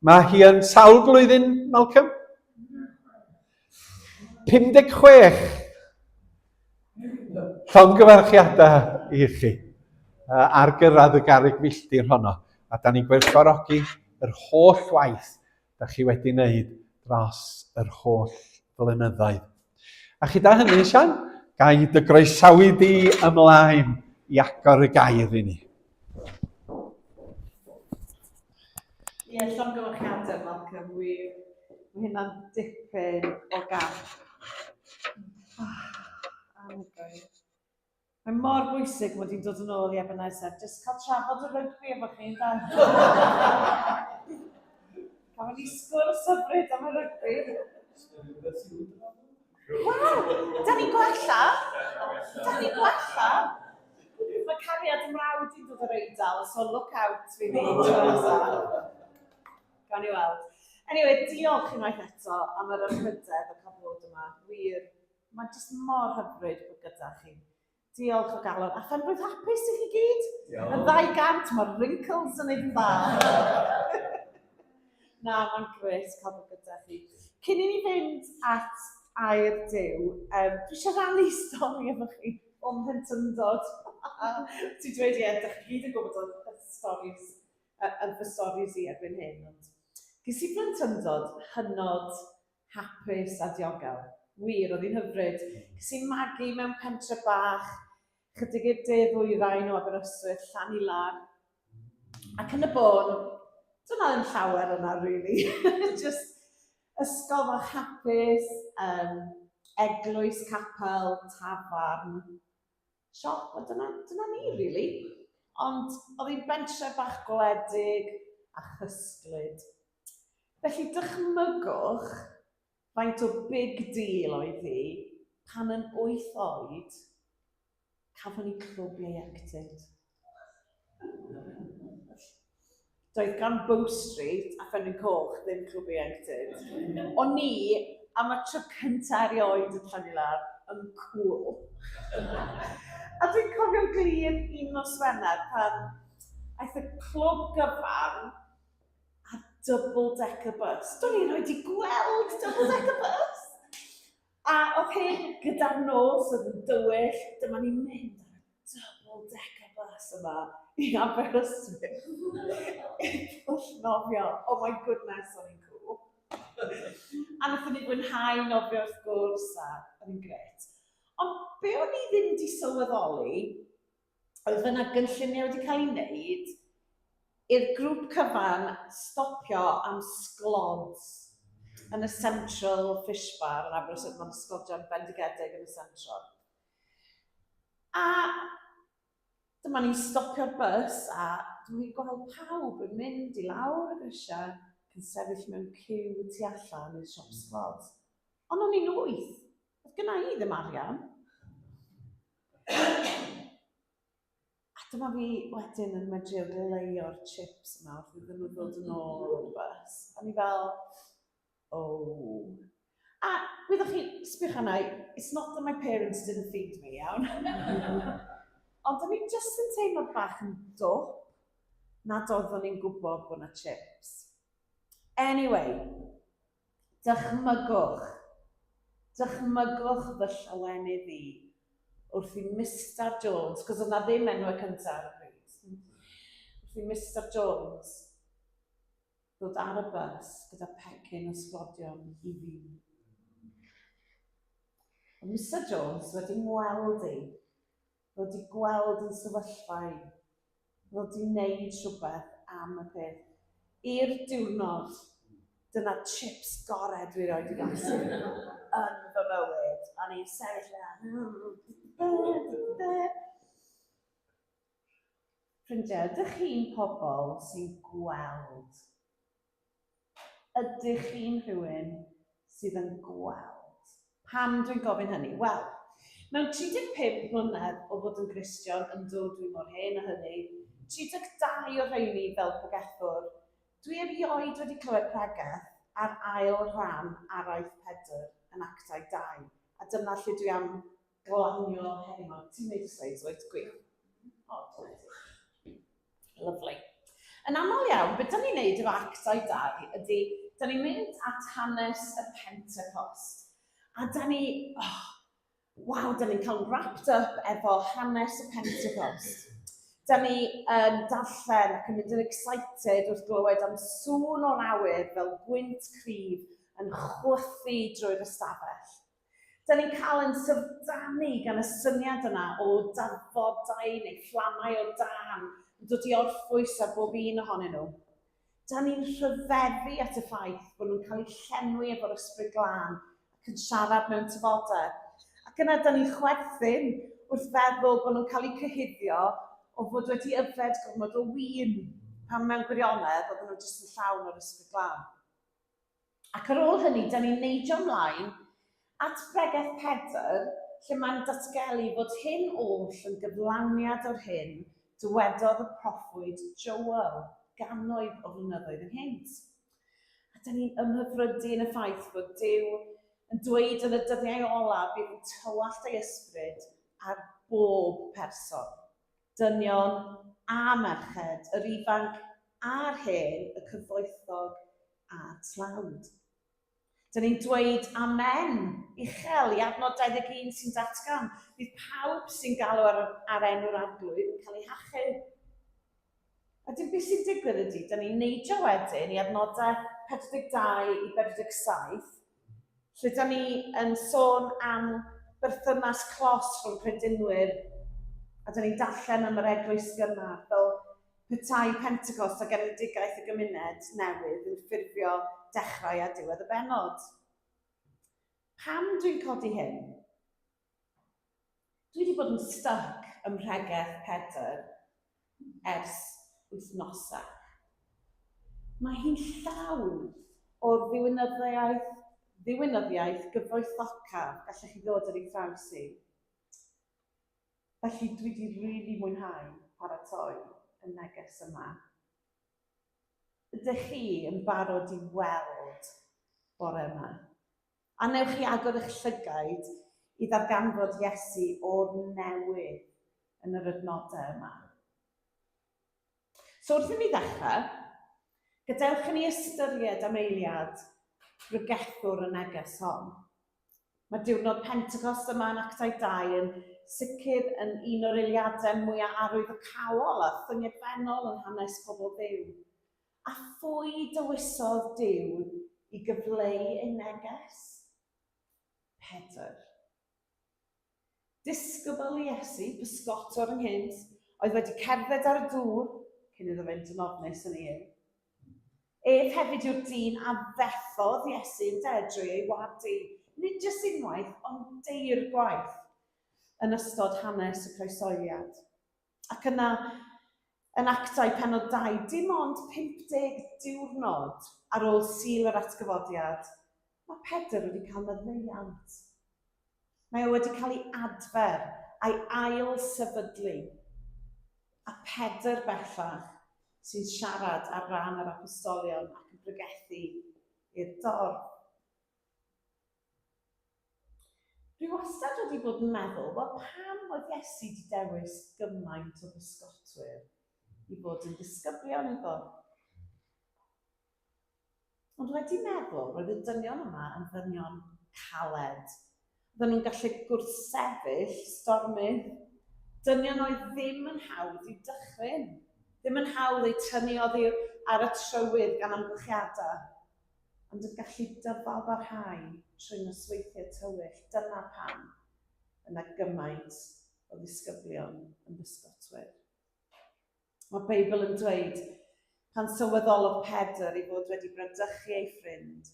mae hi yn sawl blwyddyn, Malcolm? 56. Llongyfarchiadau i chi uh, ar gyrraedd y garreg milltir honno. A da ni'n gwerthfawrogi yr holl waith da chi wedi wneud dros yr holl flynyddoedd. A chyda hynny, Sian, ga i dy groesawu di ymlaen. i agor y gair i ni. Ie, yeah, llongyfarchiadau, Malcolm, wir. Mae hynna'n dipyn o gamp. Oh, anhygoel. Mae mor bwysig mod i'n dod yn ôl i Ebenezer, jyst cael trafod y rygbi efo chi, ynde? Gafon ni sgwrs hyfryd am y rygbi. Wel, da ni'n gwella. Da ni'n gwella. Mae cariad ym mrawd i'n dod o'r Eidal, so look out fi ni. Gawn ni weld. Anyway, diolch unwaith eto am yr anrhydedd o cael bod yma. Wir, mae'n jyst mor hyfryd bod gyda chi. Diolch o galon. A phen-blwydd hapus i chi gyd. Y 200, mae'r wrinkles yn ei dda. Na, mae'n grêt cael bod gyda chi. Cyn i ni fynd at air Duw, dwi eisiau rhannu stori efo chi o'm mhlentyndod. Ti'n dweud, ie, dych chi gyd yn gwybod y storis, y fy storis i erbyn hyn. Ond ges i blentyndod hynod hapus a diogel. Wir, oedd hi'n hyfryd. Ges i magu mewn pentre bach, chydig i'r de ddwyrain o Aberystwyth, Llanilar. Ac yn y bôn, dyna ddim llawer yna, really. Just ysgol fach hapus, eglwys, capel, tafarn, siop, a dyna ni, really. Ond oedd hi'n bentre bach gwledig a chysglyd. Felly dychmygwch faint o big deal oedd hi pan yn 8 oed cafon ni clwb ieuenctid. Doedd gan Bow Street a Ffynnon Coch ddim clwb ieuenctid. O'n i, am y tro cyntaf erioed yn Llanilar, yn cool. A dwi'n cofio'n glir un nos Wener pan aeth y clwb gyfan ar double-decker bus. Do'n i erioed 'di gweld double-decker bus! A oedd hyn gyda'r nos, oedd yn dywyll, dyma ni'n mynd ar y double-decker bus yma i Aberystwyth. I pwll nofio. Oh my goodness, o'n i'n cool. A wnaethon ni fwynhau nofio wrth gwrs, a oedd hi'n grêt. Ond be o'n i ddim wedi sylweddoli, oedd yna gynlluniau wedi cael ei wneud i'r grŵp cyfan stopio am sglods yn y Central Fish Bar yn Aberystwyth. Mae'n sglodion bendigedig yn y Central. A dyma ni'n stopio'r bus a dwi'n gweld pawb yn mynd i lawr y grisiau ac yn sefyll mewn ciw tu allan i'r siop sglods. Ond o'n i'n 8. Oedd gynna i ddim arian. A dyma fi wedyn yn medru oleuo'r chips yma wrth iddyn nhw ddod yn ôl o'r bus. A ni fel, oh. A wyddoch chi, sbiwch arna i, it's not that my parents didn't feed me, iawn. Ond o'n i jyst yn teimlo bach yn dwp nad oeddwn i'n gwybod bod 'na chips. Anyway, dychmygwch, dychmygwch fy llawenydd i wrth i Mister Jones, cos oedd na ddim enwau cyntaf ar y pryd, wrth i Mister Jones ddod ar y bus gyda pecyn o sglodion i fi. Oedd Mister Jones wedi ngweld i, wedi gweld yn sefyllfa i, wedi wneud rhywbeth am y peth. I'r diwrnod, dyna chips gorau dwi erioed 'di blasu yn fy mywyd. O'n i'n sefyll yna. Ffrindiau, ydych chi'n pobl sy'n gweld? Ydych chi'n rhywun sydd yn gweld? Pam dwi'n gofyn hynny? Wel, mewn 35 mlynedd o fod yn Gristion, yndw, dwi mor hen â hynny, 32 o rheini fel pregethwr, dwi erioed wedi clywed pregeth ar ail ran araith Pedr yn Actau 2, a dyna lle dwi am glanio heddiw 'ma. Ti'n neud y slides, wyt? Gwych. O, dyna ti. Lovely. Yn aml iawn, beth da ni'n neud efo Actau 2 ydy, da ni'n mynd at hanes y Pentecost. A da ni, oh, waw, da ni'n cael wrapped up efo hanes y Pentecost. Da ni yn darllen ac yn mynd yn excited wrth glywed am sŵn o'r awyr fel gwynt cryf yn chwythu drwy'r ystafell. Da ni'n cael yn syfrdanu gan y syniad yna o dafodau neu fflamau o dân yn dod i orffwys ar bob un ohonyn nhw. Da ni'n rhyfeddu at y ffaith bod nhw'n cael eu llenwi efo'r Ysbryd Glân ac yn siarad mewn tafodau. Ac yna da ni'n chwerthin wrth feddwl bod nhw'n cael eu cyhuddio o fod wedi yfed gormod o win, pan mewn gwirionedd oedden nhw jyst yn llawn o'r Ysbryd Glân. Ac ar ôl hynny, da ni'n neidio ymlaen at bregeth Pedr, lle mae'n datgelu fod hyn oll yn gyflawniad o'r hyn dywedodd y proffwyd Joel gannoedd o flynyddoedd ynghynt. A da ni'n ymhyfrydu yn y ffaith fod Duw yn dweud yn y dyddiau olaf bydd yn tywallt ei ysbryd ar bob person, dynion a merched, yr ifanc a'r hen, y cyfoethog a'r tlawd. Dyn ni'n dweud amen uchel i adnod 21 sy'n datgan, bydd pawb sy'n galw ar, ar enw'r Arglwydd yn cael eu hachub. A dim beth sy'n digwydd ydy, dyn ni'n neidio wedyn i adnodau 42 i 47, lle dyn ni yn sôn am berthynas clos rhwng credinwyr, a dyn ni'n darllen am yr eglwys gynnar fel petai Pentecost a genedigaeth y gymuned newydd yn ffurfio dechrau a diwedd y bennod. Pam dwi'n codi hyn? Dwi wedi bod yn stuck ym mhregeth Pedr ers wythnosau. Mae hi'n llawn o'r ddiwinyddiaeth, ddiwinyddiaeth gyfoethocaf gallech chi ddod ar ei thraws i. Felly dwi 'di rili mwynhau paratoi y neges yma. Ydych chi yn barod i weld bore yma? A newch chi agor eich llygaid i ddarganfod Iesu o'r newydd yn yr adnodau yma? So wrth i ni ddechrau, gadewch i ni ystyried am eiliad bregethwr y neges hon. Mae diwrnod Pentecost yma yn Actau 2 yn sicr yn un o'r eiliadau mwyaf arwyddocaol a thyngedfennol yn hanes pobl Dduw. A phwy dywysodd Duw i gyfleu ei neges? Pedr. Disgybl Iesu, pysgotwr ynghynt, oedd wedi cerdded ar y dŵr cyn iddo fynd yn ofnus yn ei Ef hefyd yw'r dyn a fethodd Iesu ynde, drwy ei wadu, nid jyst unwaith, ond deirgwaith yn ystod hanes y croeshoeliad. Ac yna, yn Actau pennod 2, dim ond 50 diwrnod ar ôl Sul yr Atgyfodiad, mae Pedr wedi cael maddeuant. Mae o wedi cael ei adfer a'i ail-sefydlu. A Pedr bellach sy'n siarad ar ran yr apostolion ac yn pregethu i'r dorf. Dwi wastad wedi bod yn meddwl, wel pam oedd Iesu wedi dewis gymaint o bysgotwyr i fod yn ddisgyblion iddo? Ond wedi meddwl, roedd y dynion yma yn ddynion caled. Oedden nhw'n gallu gwrthsefyll stormydd. Dynion oedd ddim yn hawdd i'w dychryn, ddim yn hawdd eu tynnu oddi ar y trywydd gan amgylchiadau, ond yn gallu dyfalbarhau trwy nosweithiau tywyll. Dyna pam yna gymaint o ddisgyblion yn bysgotwyr. Mae'r Beibl yn dweud, pan sylweddolodd Pedr ei fod wedi bradychu ei ffrind,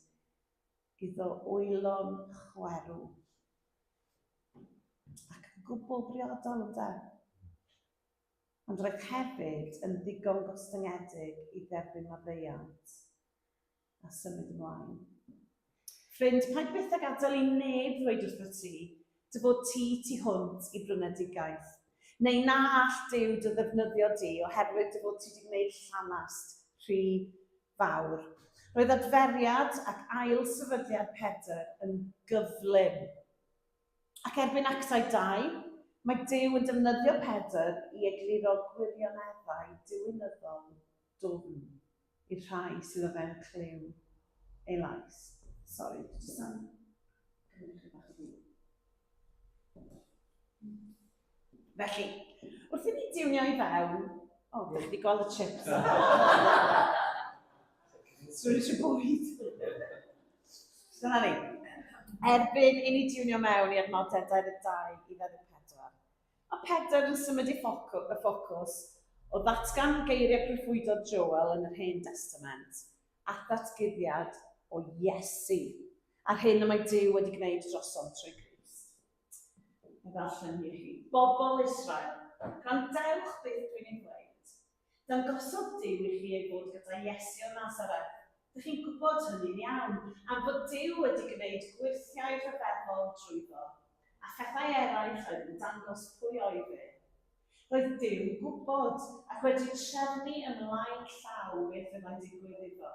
iddo wylo'n chwerw. Ac yn gwbl briodol, ynde? Ond roedd hefyd yn ddigon gostyngedig i dderbyn maddeuant a symud ymlaen. Ffrind, paid byth â gadael i neb ddweud wrtho ti dy fod ti tu hwnt i brynedigaeth, neu na all Duw dy ddefnyddio di oherwydd dy fod ti 'di gwneud llanast rhy fawr. Roedd adferiad ac ail sefydliad Pedr yn gyflym. Ac erbyn Actau 2, mae Duw yn defnyddio Pedr i egluro gwirioneddau diwinyddol dwfn i'r rhai sydd o fewn clyw ei lais. Sori, dwi jyst am gymryd chydig bach o ddŵr. Felly, wrth i ni diwnio i fewn... O, oh, ydych chi wedi gweld y chips. Swn eisiau bwyd. Dyna ni. Erbyn i ni tiwnio mewn i adnodau 22 i 24, mae Pedr yn symud i y ffocws o ddatgan geiriau proffwydod Joel yn yr Hen Testament at ddatguddiad o Iesu, a'r hyn y mae Duw wedi gwneud drosom trwy Grist. Mae ddarllen hi i chi. Bobl Israel, gwrandewch beth dwi'n ei ddweud. Dangosodd Duw i chi ei fod gyda Iesu o Nasareth. Dych chi'n gwybod hynny'n iawn, am fod Duw wedi gwneud gwyrthiau rhyfeddol drwyddo, a phethau eraill oedd yn dangos pwy oedd e. Roedd Duw'n gwybod ac wedi trefnu ymlaen llaw beth fyddai'n digwydd iddo.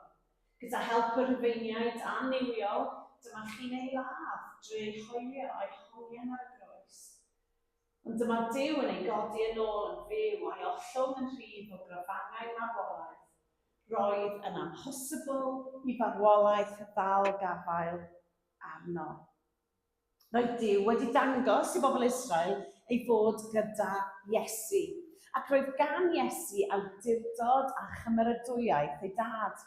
Gyda help y Rhufeiniaid annuwiol, dyma chi'n ei ladd drwy ei hoelio a'i hongian ar y groes. Ond dyma Duw yn ei godi yn ôl yn fyw a'i ollwng yn rhydd o grafangau marwolaeth. Roedd yn amhosibl i farwolaeth ddal gafael arno. Roedd Duw wedi dangos i bobl Israel ei fod gyda Iesu, ac roedd gan Iesu awdurdod a chymeradwyaeth ei dad.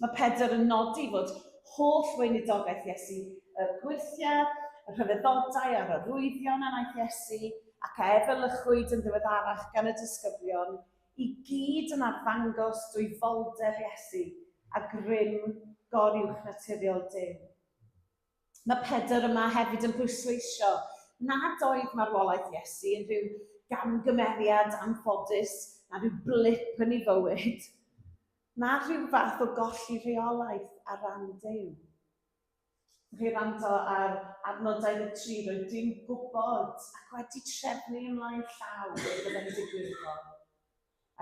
Mae Pedr yn nodi fod holl weinidogaeth Iesu, y gwyrthiau, y rhyfeddodau a'r arwyddion a wnaeth Iesu, ac a efelychwyd yn ddiweddarach gan y disgyblion, i gyd yn arddangos dwyfoldeb Iesu a grym goruwchnaturiol Duw. Mae Pedr yma hefyd yn pwysleisio nad oedd marwolaeth Iesu yn rhyw gamgymeriad anffodus na rhyw blip yn ei fywyd, na rhyw fath o golli rheolaeth ar ran Duw. Chi rando ar adnod 23, roedd Duw'n gwybod ac wedi trefnu ymlaen llaw beth byddai'n digwydd iddo.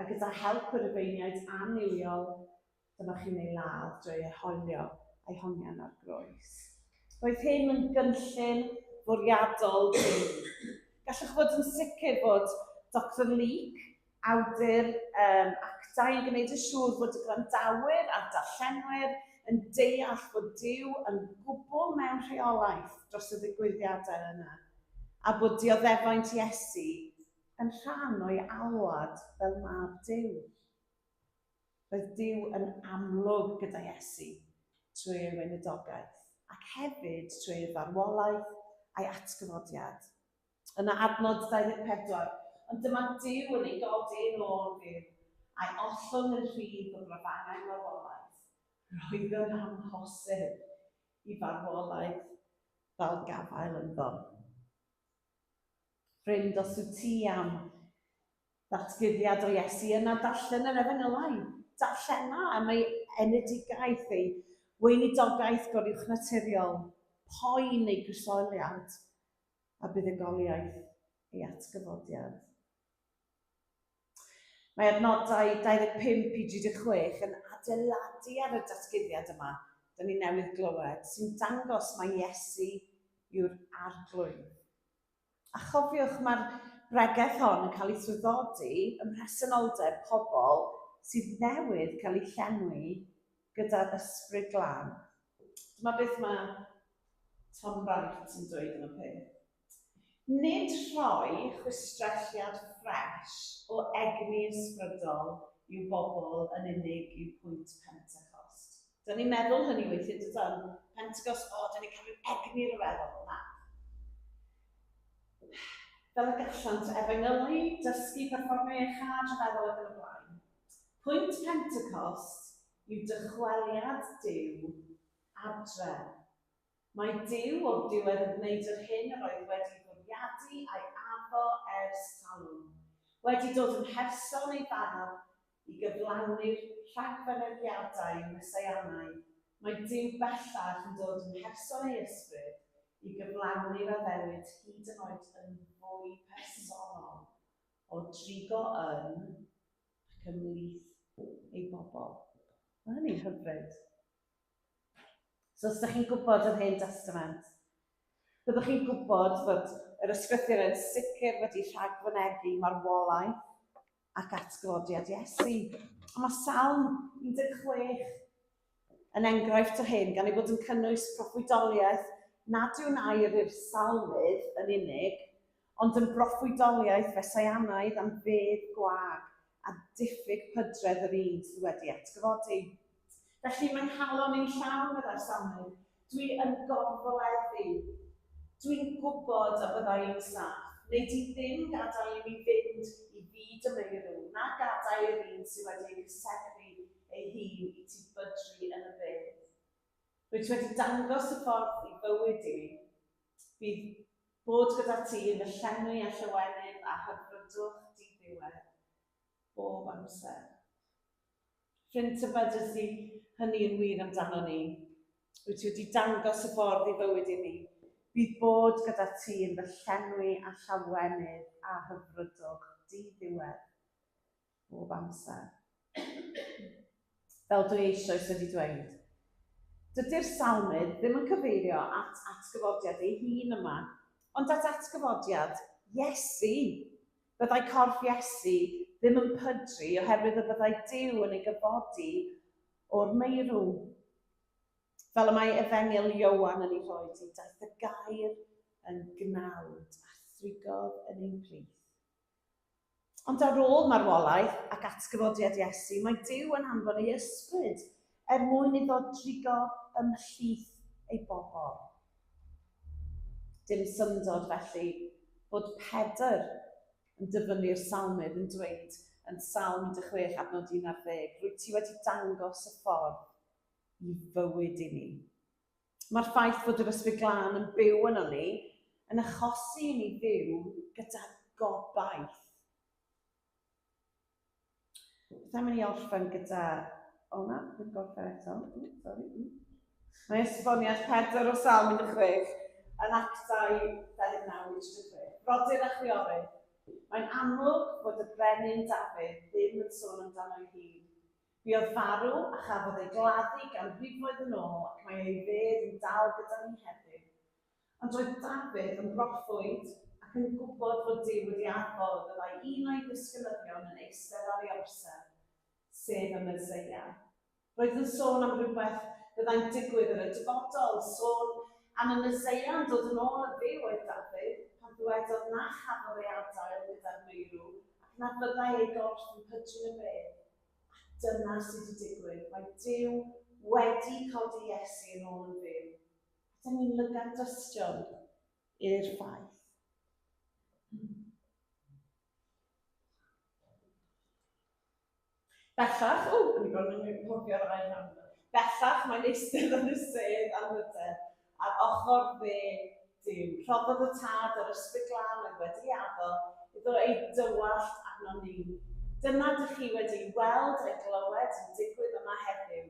A gyda help y Rufeiniaid annuwiol, dyma chi'n ei ladd drwy ei hoelio a'i hongian ar groes. Roedd hyn yn gynllun fwriadol Duw. Gallwch fod yn sicr bod Doctor Leake, awdur Actau, yn gwneud yn siŵr fod y gwrandawyr a'r darllenwyr yn deall fod Duw yn gwbl mewn rheolaeth dros y ddigwyddiadau yna, a bod dioddefaint Iesu yn rhan o'i alwad fel mab Duw. Roedd Duw yn amlwg gyda Iesu trwy ei weinidogaeth, ac hefyd trwy ei farwolaeth a'i atgyfodiad. Yna adnod 24, ond dyma Duw yn ei godi yn ôl fyw, a'i ollwng yn rhydd o grafangau marwolaeth. Roedd yn amhosib i farwolaeth ddal gafael ynddo. Ffrind, os wyt ti am ddatguddiad o Iesu, yna darllen yr Efengylau. Darllena am ei enedigaeth, ei weinidogaeth goruwchnaturiol, poen ei groeshoeliad, a buddugoliaeth ei atgyfodiad. Mae adnodau 25 i 36 yn adeiladu ar y datguddiad yma, dyn ni newydd glywed, sy'n dangos mai Iesu yw'r Arglwydd. A chofiwch, mae'r bregeth hon yn cael ei thraddodi ym mhresenoldeb pobl sydd newydd cael eu llenwi gyda'r Ysbryd Glân. Dyma beth mae Tom Wright yn dweud am y peth. Nid rhoi chwistrelliad ffres o egni ysbrydol i'w bobl yn unig yw pwynt Pentecost. Dyna ni'n meddwl hynny weithiau, dydan? Pentecost, o, dyna ni'n cael rhyw egni rhyfeddol. Na. Fel y gallant efengylu, dysgu, perfformio iachâd rhyfeddol ac yn y blaen. Pwynt Pentecost yw dychweliad Duw adre. Mae Duw o'r diwedd yn gwneud yr hyn yr oedd wedi fwriadu a'i addo ers talwm, wedi dod yn mherson ei Fab i gyflawni'r rhagfynegiadau Meseianaidd, mae Duw bellach yn dod yn mherson ei Ysbryd i gyflawni'r addewid hyd yn oed yn fwy personol o drigo yn ac ymhlith ei bobl. Mae hynny'n hyfryd. So os ydych chi'n gwybod yr Hen Testament, byddwch chi'n gwybod fod yr ysgrythur yn sicr wedi rhagfynegi marwolaeth ac atgyfodiad Iesu. A mae Salm 16 yn enghraifft o hyn, gan ei bod yn cynnwys proffwydoliaeth nad yw'n air i'r salmydd yn unig, ond yn broffwydoliaeth fesaianaidd am fedd gwag a diffyg pydredd yr un sydd wedi atgyfodi. Felly mae'n nghalon i'n llawn, meddai'r salmydd. Dwi yn gorfoleddu. Dwi'n gwybod y bydda i'n saff. Neu di ddim gadael i mi fynd i fyd y meirw, na gadael i'r un sydd wedi ei cysegru ei hun i ti bydru yn y bedd. Rwyt ti wedi dangos y ffordd i fywyd i mi. Bydd bod gyda ti yn fy llenwi â llawenydd a hyfrydwch di-ddiwedd bob amser. Ffrind, tybed ydy hynny yn wir amdano ni? Wyt ti wedi dangos y ffordd i fywyd i mi? Bydd bod gyda ti yn fy llenwi â llawenydd a hyfrydwch di-ddiwedd bob amser. Fel dwi eisoes wedi dweud, dydy'r salmydd ddim yn cyfeirio at atgyfodiad ei hun yma, ond at atgyfodiad Iesu. Byddai corff Iesu ddim yn pydru oherwydd y byddai Duw yn ei gyfodi o'r meirw. Fel y mae Efengyl Ioan yn ei rhoi ti, daeth y gair yn gnawd a thrigodd yn ein plith. Ond ar ôl marwolaeth ac atgyfodiad Iesu, mae Duw yn anfon ei ysbryd er mwyn iddo drigo ymhlith ei bobl. Dim syndod felly bod Pedr yn dyfynnu'r salmydd yn dweud yn Salm 16 adnod 11, rwyt ti wedi dangos y ffordd i fywyd i ni. Mae'r ffaith fod yr Ysbryd Glân yn byw yno ni yn achosi i ni fyw gyda gobaith. Beth am i ni orffen gyda... O na, ddim gorffen eto. Sorry. Mae esboniad Pedr o Salm 16 yn Actau 29 i 36. Brodyr a chwiorydd, mae'n amlwg fod y brenin Dafydd ddim yn sôn amdano ei hun. Buodd farw a chafodd ei gladdu ganrifoedd yn ôl ac mae ei fedd yn dal gyda ni heddiw. Ond roedd Dafydd yn broffwyd ac yn gwybod fod Duw wedi addo y byddai un o'i ddisgynyddion yn eistedd ar ei orsedd, sef y Meseia. Roedd yn sôn am rywbeth fyddai'n digwydd yn y dyfodol, sôn am y Meseia yn dod yn ôl yn fyw oedd Dafydd pan ddywedodd na chafodd ei adael gyda'r meirw ac na fyddai ei gorff yn pydru'n y bedd. A dyna sydd wedi digwydd. Mae Duw wedi codi Iesu yn ôl yn fyw. A dyn ni'n lygad dystion i'r ffaith. Bellach, o, o'n i bron yn anghofio'r ail rhan yma. Bellach mae'n eistedd yn y sedd anrhydedd ar ochr dde Duw. Rhoddodd y Tad yr Ysbryd Glân oedd wedi addo iddo ei dywallt arnon ni. Dyna dych chi wedi weld a'i glywed yn digwydd yma heddiw.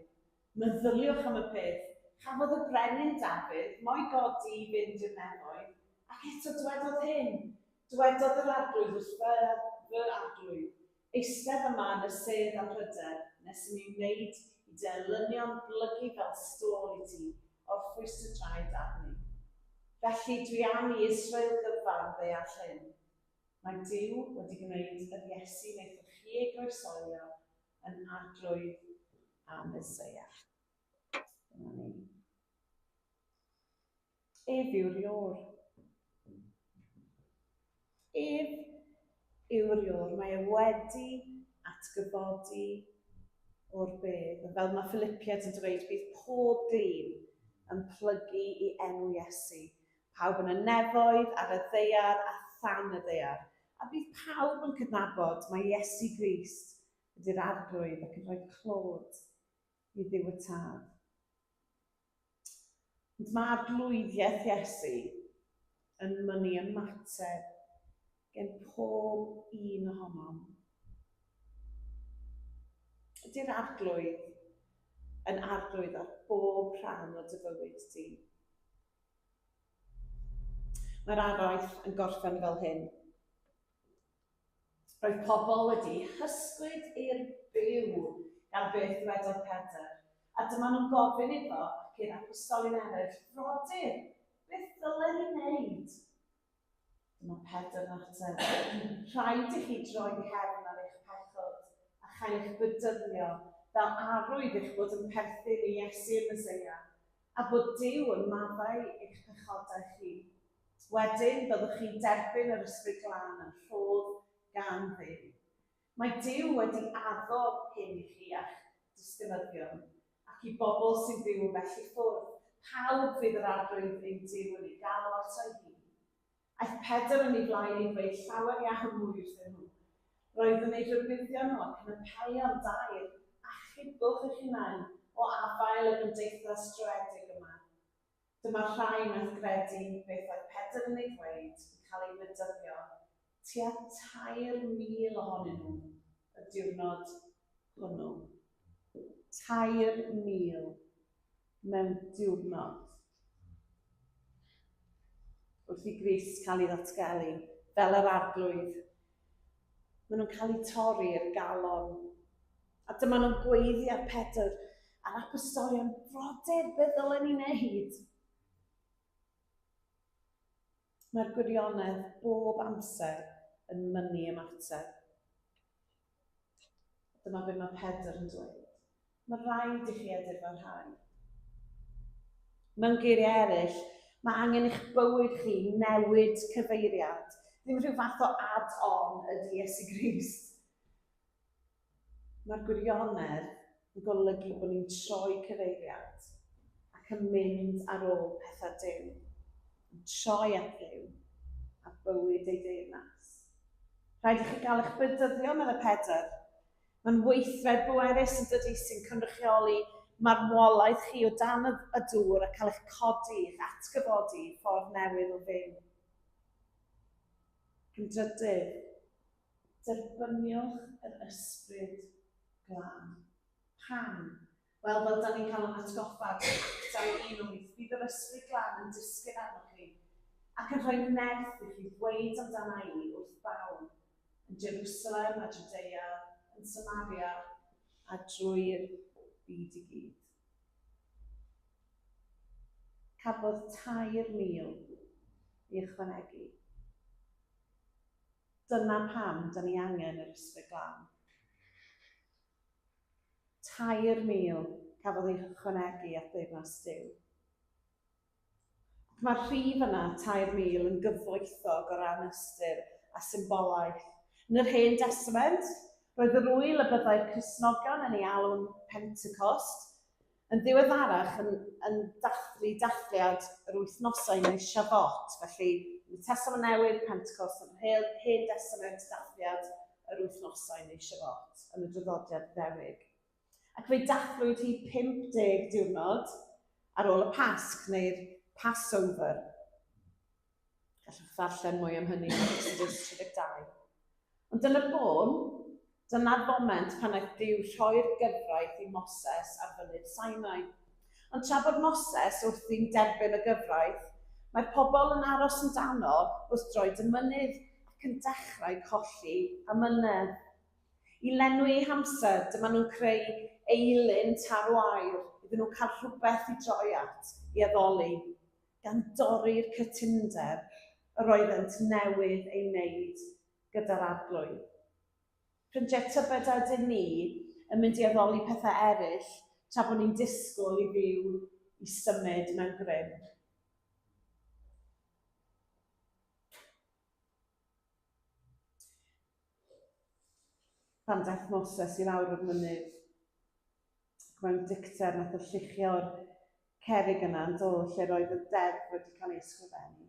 Meddyliwch am y peth, chafodd y brenin Dafydd mo'i godi i fynd i'r nefoedd, ac eto dywedodd hyn, Dywedodd yr Arglwydd wrth fy, fy Arglwydd, Eistedd yma yn y sedd anrhydedd, nes i mi wneud i dy elynion blygu fel stôl i ti, orffwys dy draed arni. Felly dwi am i Israel gyfan ddeall hyn. Mae Duw wedi gwneud yr Iesu wnaethoch chi ei groeshoelio yn Arglwydd a Meseia. Dyma ni. Ef yw'r Iôr. Ef yw'r Iôr. Mae e wedi atgyfodi o'r bedd. A fel mae Philippiaid yn dweud, bydd pob glin yn plygu i enw Iesu. Pawb yn y nefoedd, ar y ddaear a than y ddaear. A bydd pawb yn cydnabod mai Iesu Grist ydy'r Arglwydd ac yn rhoi clod i Dduw y Tad. Ond mae arglwyddiaeth Iesu yn mynnu ymateb gen pob un ohonom. Ydy'r Arglwydd yn arglwydd ar bob rhan o dy fywyd di? Mae'r araith yn gorffen fel hyn. Roedd pobl wedi hysgwyd i'r byw gan beth ddwedodd Pedr, a dyma nhw'n gofyn iddo ac i'r apostolion eraill, Frodyr, beth ddylen ni wneud? Dyma Pedr yn ateb, Rhaid i chi droi nghefn ar eich pechod a chael eich bedyddio fel arwydd eich bod yn perthyn i Iesu'r Meseia, a bod Duw yn maddau eich pechodau chi. Wedyn, byddwch chi'n derbyn yr Ysbryd Glân yn rhodd gan Dduw. Mae Duw wedi addo hyn i chi a'ch disgynyddion, ac i bobl sy'n byw yn bell i ffwrdd. Pawb fydd yr arglwydd ein Duw yn ei galw ato ei hun. Aeth Pedr yn ei flaen i ddweud llawer iawn mwy wrthyn nhw. Roedd yn eu rhybuddio nhw ac yn apelio'n daer, Achubwch eich hunain o afael y gymdeithas droedig yma. Dyma'r rhai wnaeth gredu beth oedd Pedr yn ei ddweud yn cael eu bedyddio, tua 3,000 ohonyn nhw y diwrnod hwnnw. 3,000 mewn diwrnod. Wrth i Grist cael ei ddatgelu fel yr arglwydd, maen nhw'n cael eu torri i'r galon. A dyma nhw'n gweiddi ar Pedr a'r apostolion, frodyr, beth ddylen ni wneud? Mae'r gwirionedd bob amser yn mynnu ymateb. Dyma be mae Pedr yn dweud. Mae rhaid i chi edifarhau. Mewn geiriau eraill, mae angen i'ch bywyd chi newid cyfeiriad. Ddim rhyw fath o add-on ydy Iesu Grist. Mae'r gwirionedd yn golygu bod ni'n troi cyfeiriad ac yn mynd ar ôl pethau Duw, yn troi at Dduw a bywyd ei deyrnas. Rhaid i chi gael eich bedyddio, meddai Pedr. Mae'n weithred bwerus yn dydy sy'n cynrychioli marwolaeth chi o dan y, y dŵr a cael eich codi, eich atgyfodi i ffordd newydd o fyw. Yn drydydd, derbyniwch yr ysbryd glân. Pam? Wel, fel da ni'n cael yn atgoffa Actau 1:8, bydd yr Ysbryd Glân yn disgyn arnoch chi ac yn rhoi nerth i chi ddweud amdana i wrth bawb yn Jerusalem a Judea, yn Samaria a drwy'r byd i gyd. Cafodd 3,000 ei ychwanegu. Dyna pam da ni angen yr Ysbryd Glân. 3,000 cafodd ei hychwanegu at deyrnas Duw. Ac mae'r rhif yna, 3,000, yn gyfoethog o ran ystyr a symbolaeth. Yn yr Hen Destament, roedd yr ŵyl y byddai'r Cristnogion yn ei alw'n Pentecost yn ddiweddarach yn, yn dathlu dathliad yr wythnosau neu Shavuot, felly yn y Testament Newydd, Pentecost, yn yr Hen Destament, dathliad yr wythnosau neu Shavuot yn y draddodiad Iddewig. Ac fe dathlwyd hi 50 diwrnod ar ôl y Pasg neu'r Passover. Gallwch ddarllen mwy am hynny yn Exodus 32. Ond yn y bôn, dyna'r foment pan aeth Duw rhoi'r gyfraith i Moses ar fynydd Sinai. Ond tra bod Moses wrthi'n derbyn y gyfraith, mae'r pobl yn aros amdano wrth droed y mynydd ac yn dechrau colli amynedd. I lenwi eu hamser, dyma nhw'n creu eilun tarw aur iddyn nhw cael rhywbeth i droi at, i addoli, gan dorri'r cytundeb yr oeddent newydd ei wneud gyda'r Arglwydd. Ffrindiau, tybed a ydyn ni yn mynd i addoli pethau eraill tra bod ni'n disgwyl i Dduw i symud mewn grym? Pan daeth Moses i lawr o'r mynydd, ac mewn dicter nath o lluchio'r cerrig yna yn do lle roedd y deddf wedi cael ei ysgrifennu.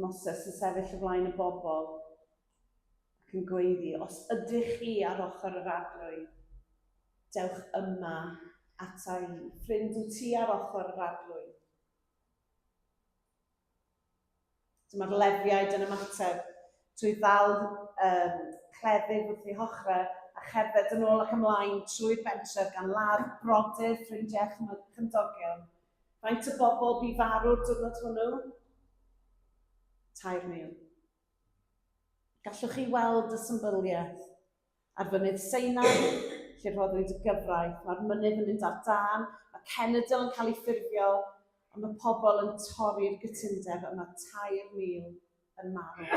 Moses yn sefyll o flaen y bobl ac yn gweiddi, os ydych chi ar ochr yr arglwydd, dewch yma ata i. Ffrind, wyt ti ar ochr yr arglwydd? Dyma'r Lefiaid yn ymateb trwy ddal um, cleddyf wrth eu hochrau a cherdded yn ôl ac ymlaen trwy'r bentref gan ladd brodyr, ffrindiau a chymdogion. Faint o bobl bu farw'r diwrnod hwnnw? 3,000. Gallwch chi weld y symbyliaeth. Ar fynydd Sinai, lle rhoddwyd y gyfraith, mae'r mynydd yn mynd ar dân, mae cenedl yn cael ei ffurfio, ond mae pobl yn torri'r gytundeb a mae 3,000 yn marw.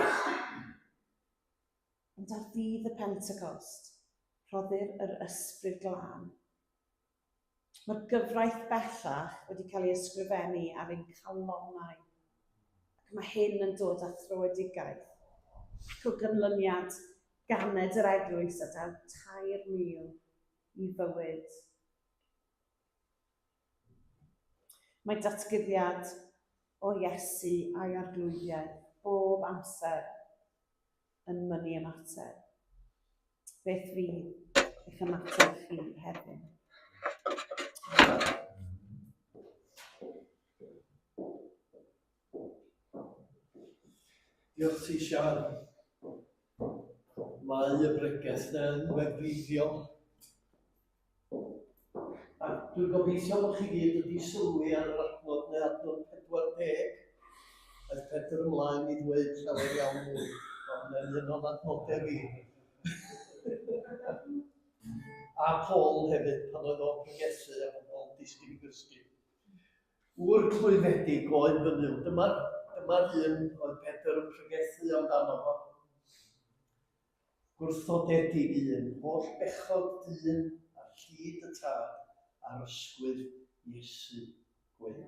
Ond ar ddydd y Pentecost, rhoddir yr Ysbryd Glân. Mae'r gyfraith bellach wedi cael ei ysgrifennu ar ein calonnau, ac mae hyn yn dod â thröedigaeth, ac o ganlyniad ganed yr eglwys a daw 3,000 i fywyd. Mae datguddiad o Iesu a'i arglwyddiaeth bob amser yn mynnu ymateb. Beth fydd eich ymateb chi heddiw? Diolch ti, Sian. Mae y bregeth yn wefreiddiol. A dwi'n gobeithio bod chi gyd wedi sylwi ar yr adnod neu adnod 40. Aeth Pedr ymlaen i ddweud llawer iawn mwy, ond yn un o'n adnodau fi. a Paul hefyd, pan oedd o'n pregethu a bod o'n disgyn i gysgu. Ŵr clwyfedig oedd fy Nuw. Dyma'r dyma un oedd Pedr yn pregethu amdano fo. Gwrthodedig un, holl bechod dyn a llid y tad ar ysgwydd Iesu gwyn.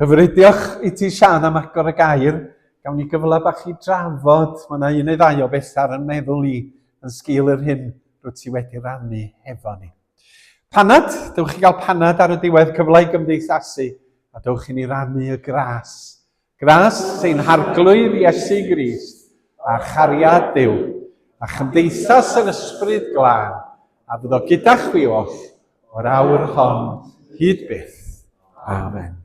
Hyfryd, diolch i ti Sian am agor y gair. Gawn ni gyfle bach i drafod, mae yna un neu ddau o bethau ar yn meddwl i yn sgil yr hyn rwyt ti wedi rannu hefo ni. Panad, dewch i gael panad ar y diwedd, cyfle i gymdeithasu, a dewch i ni rannu y gras. Gras ein Harglwydd Iesu Grist, a chariad Duw, a chymdeithas yr Ysbryd Glân, a fyddo gyda chwi oll o'r awr hon hyd byth. Amen.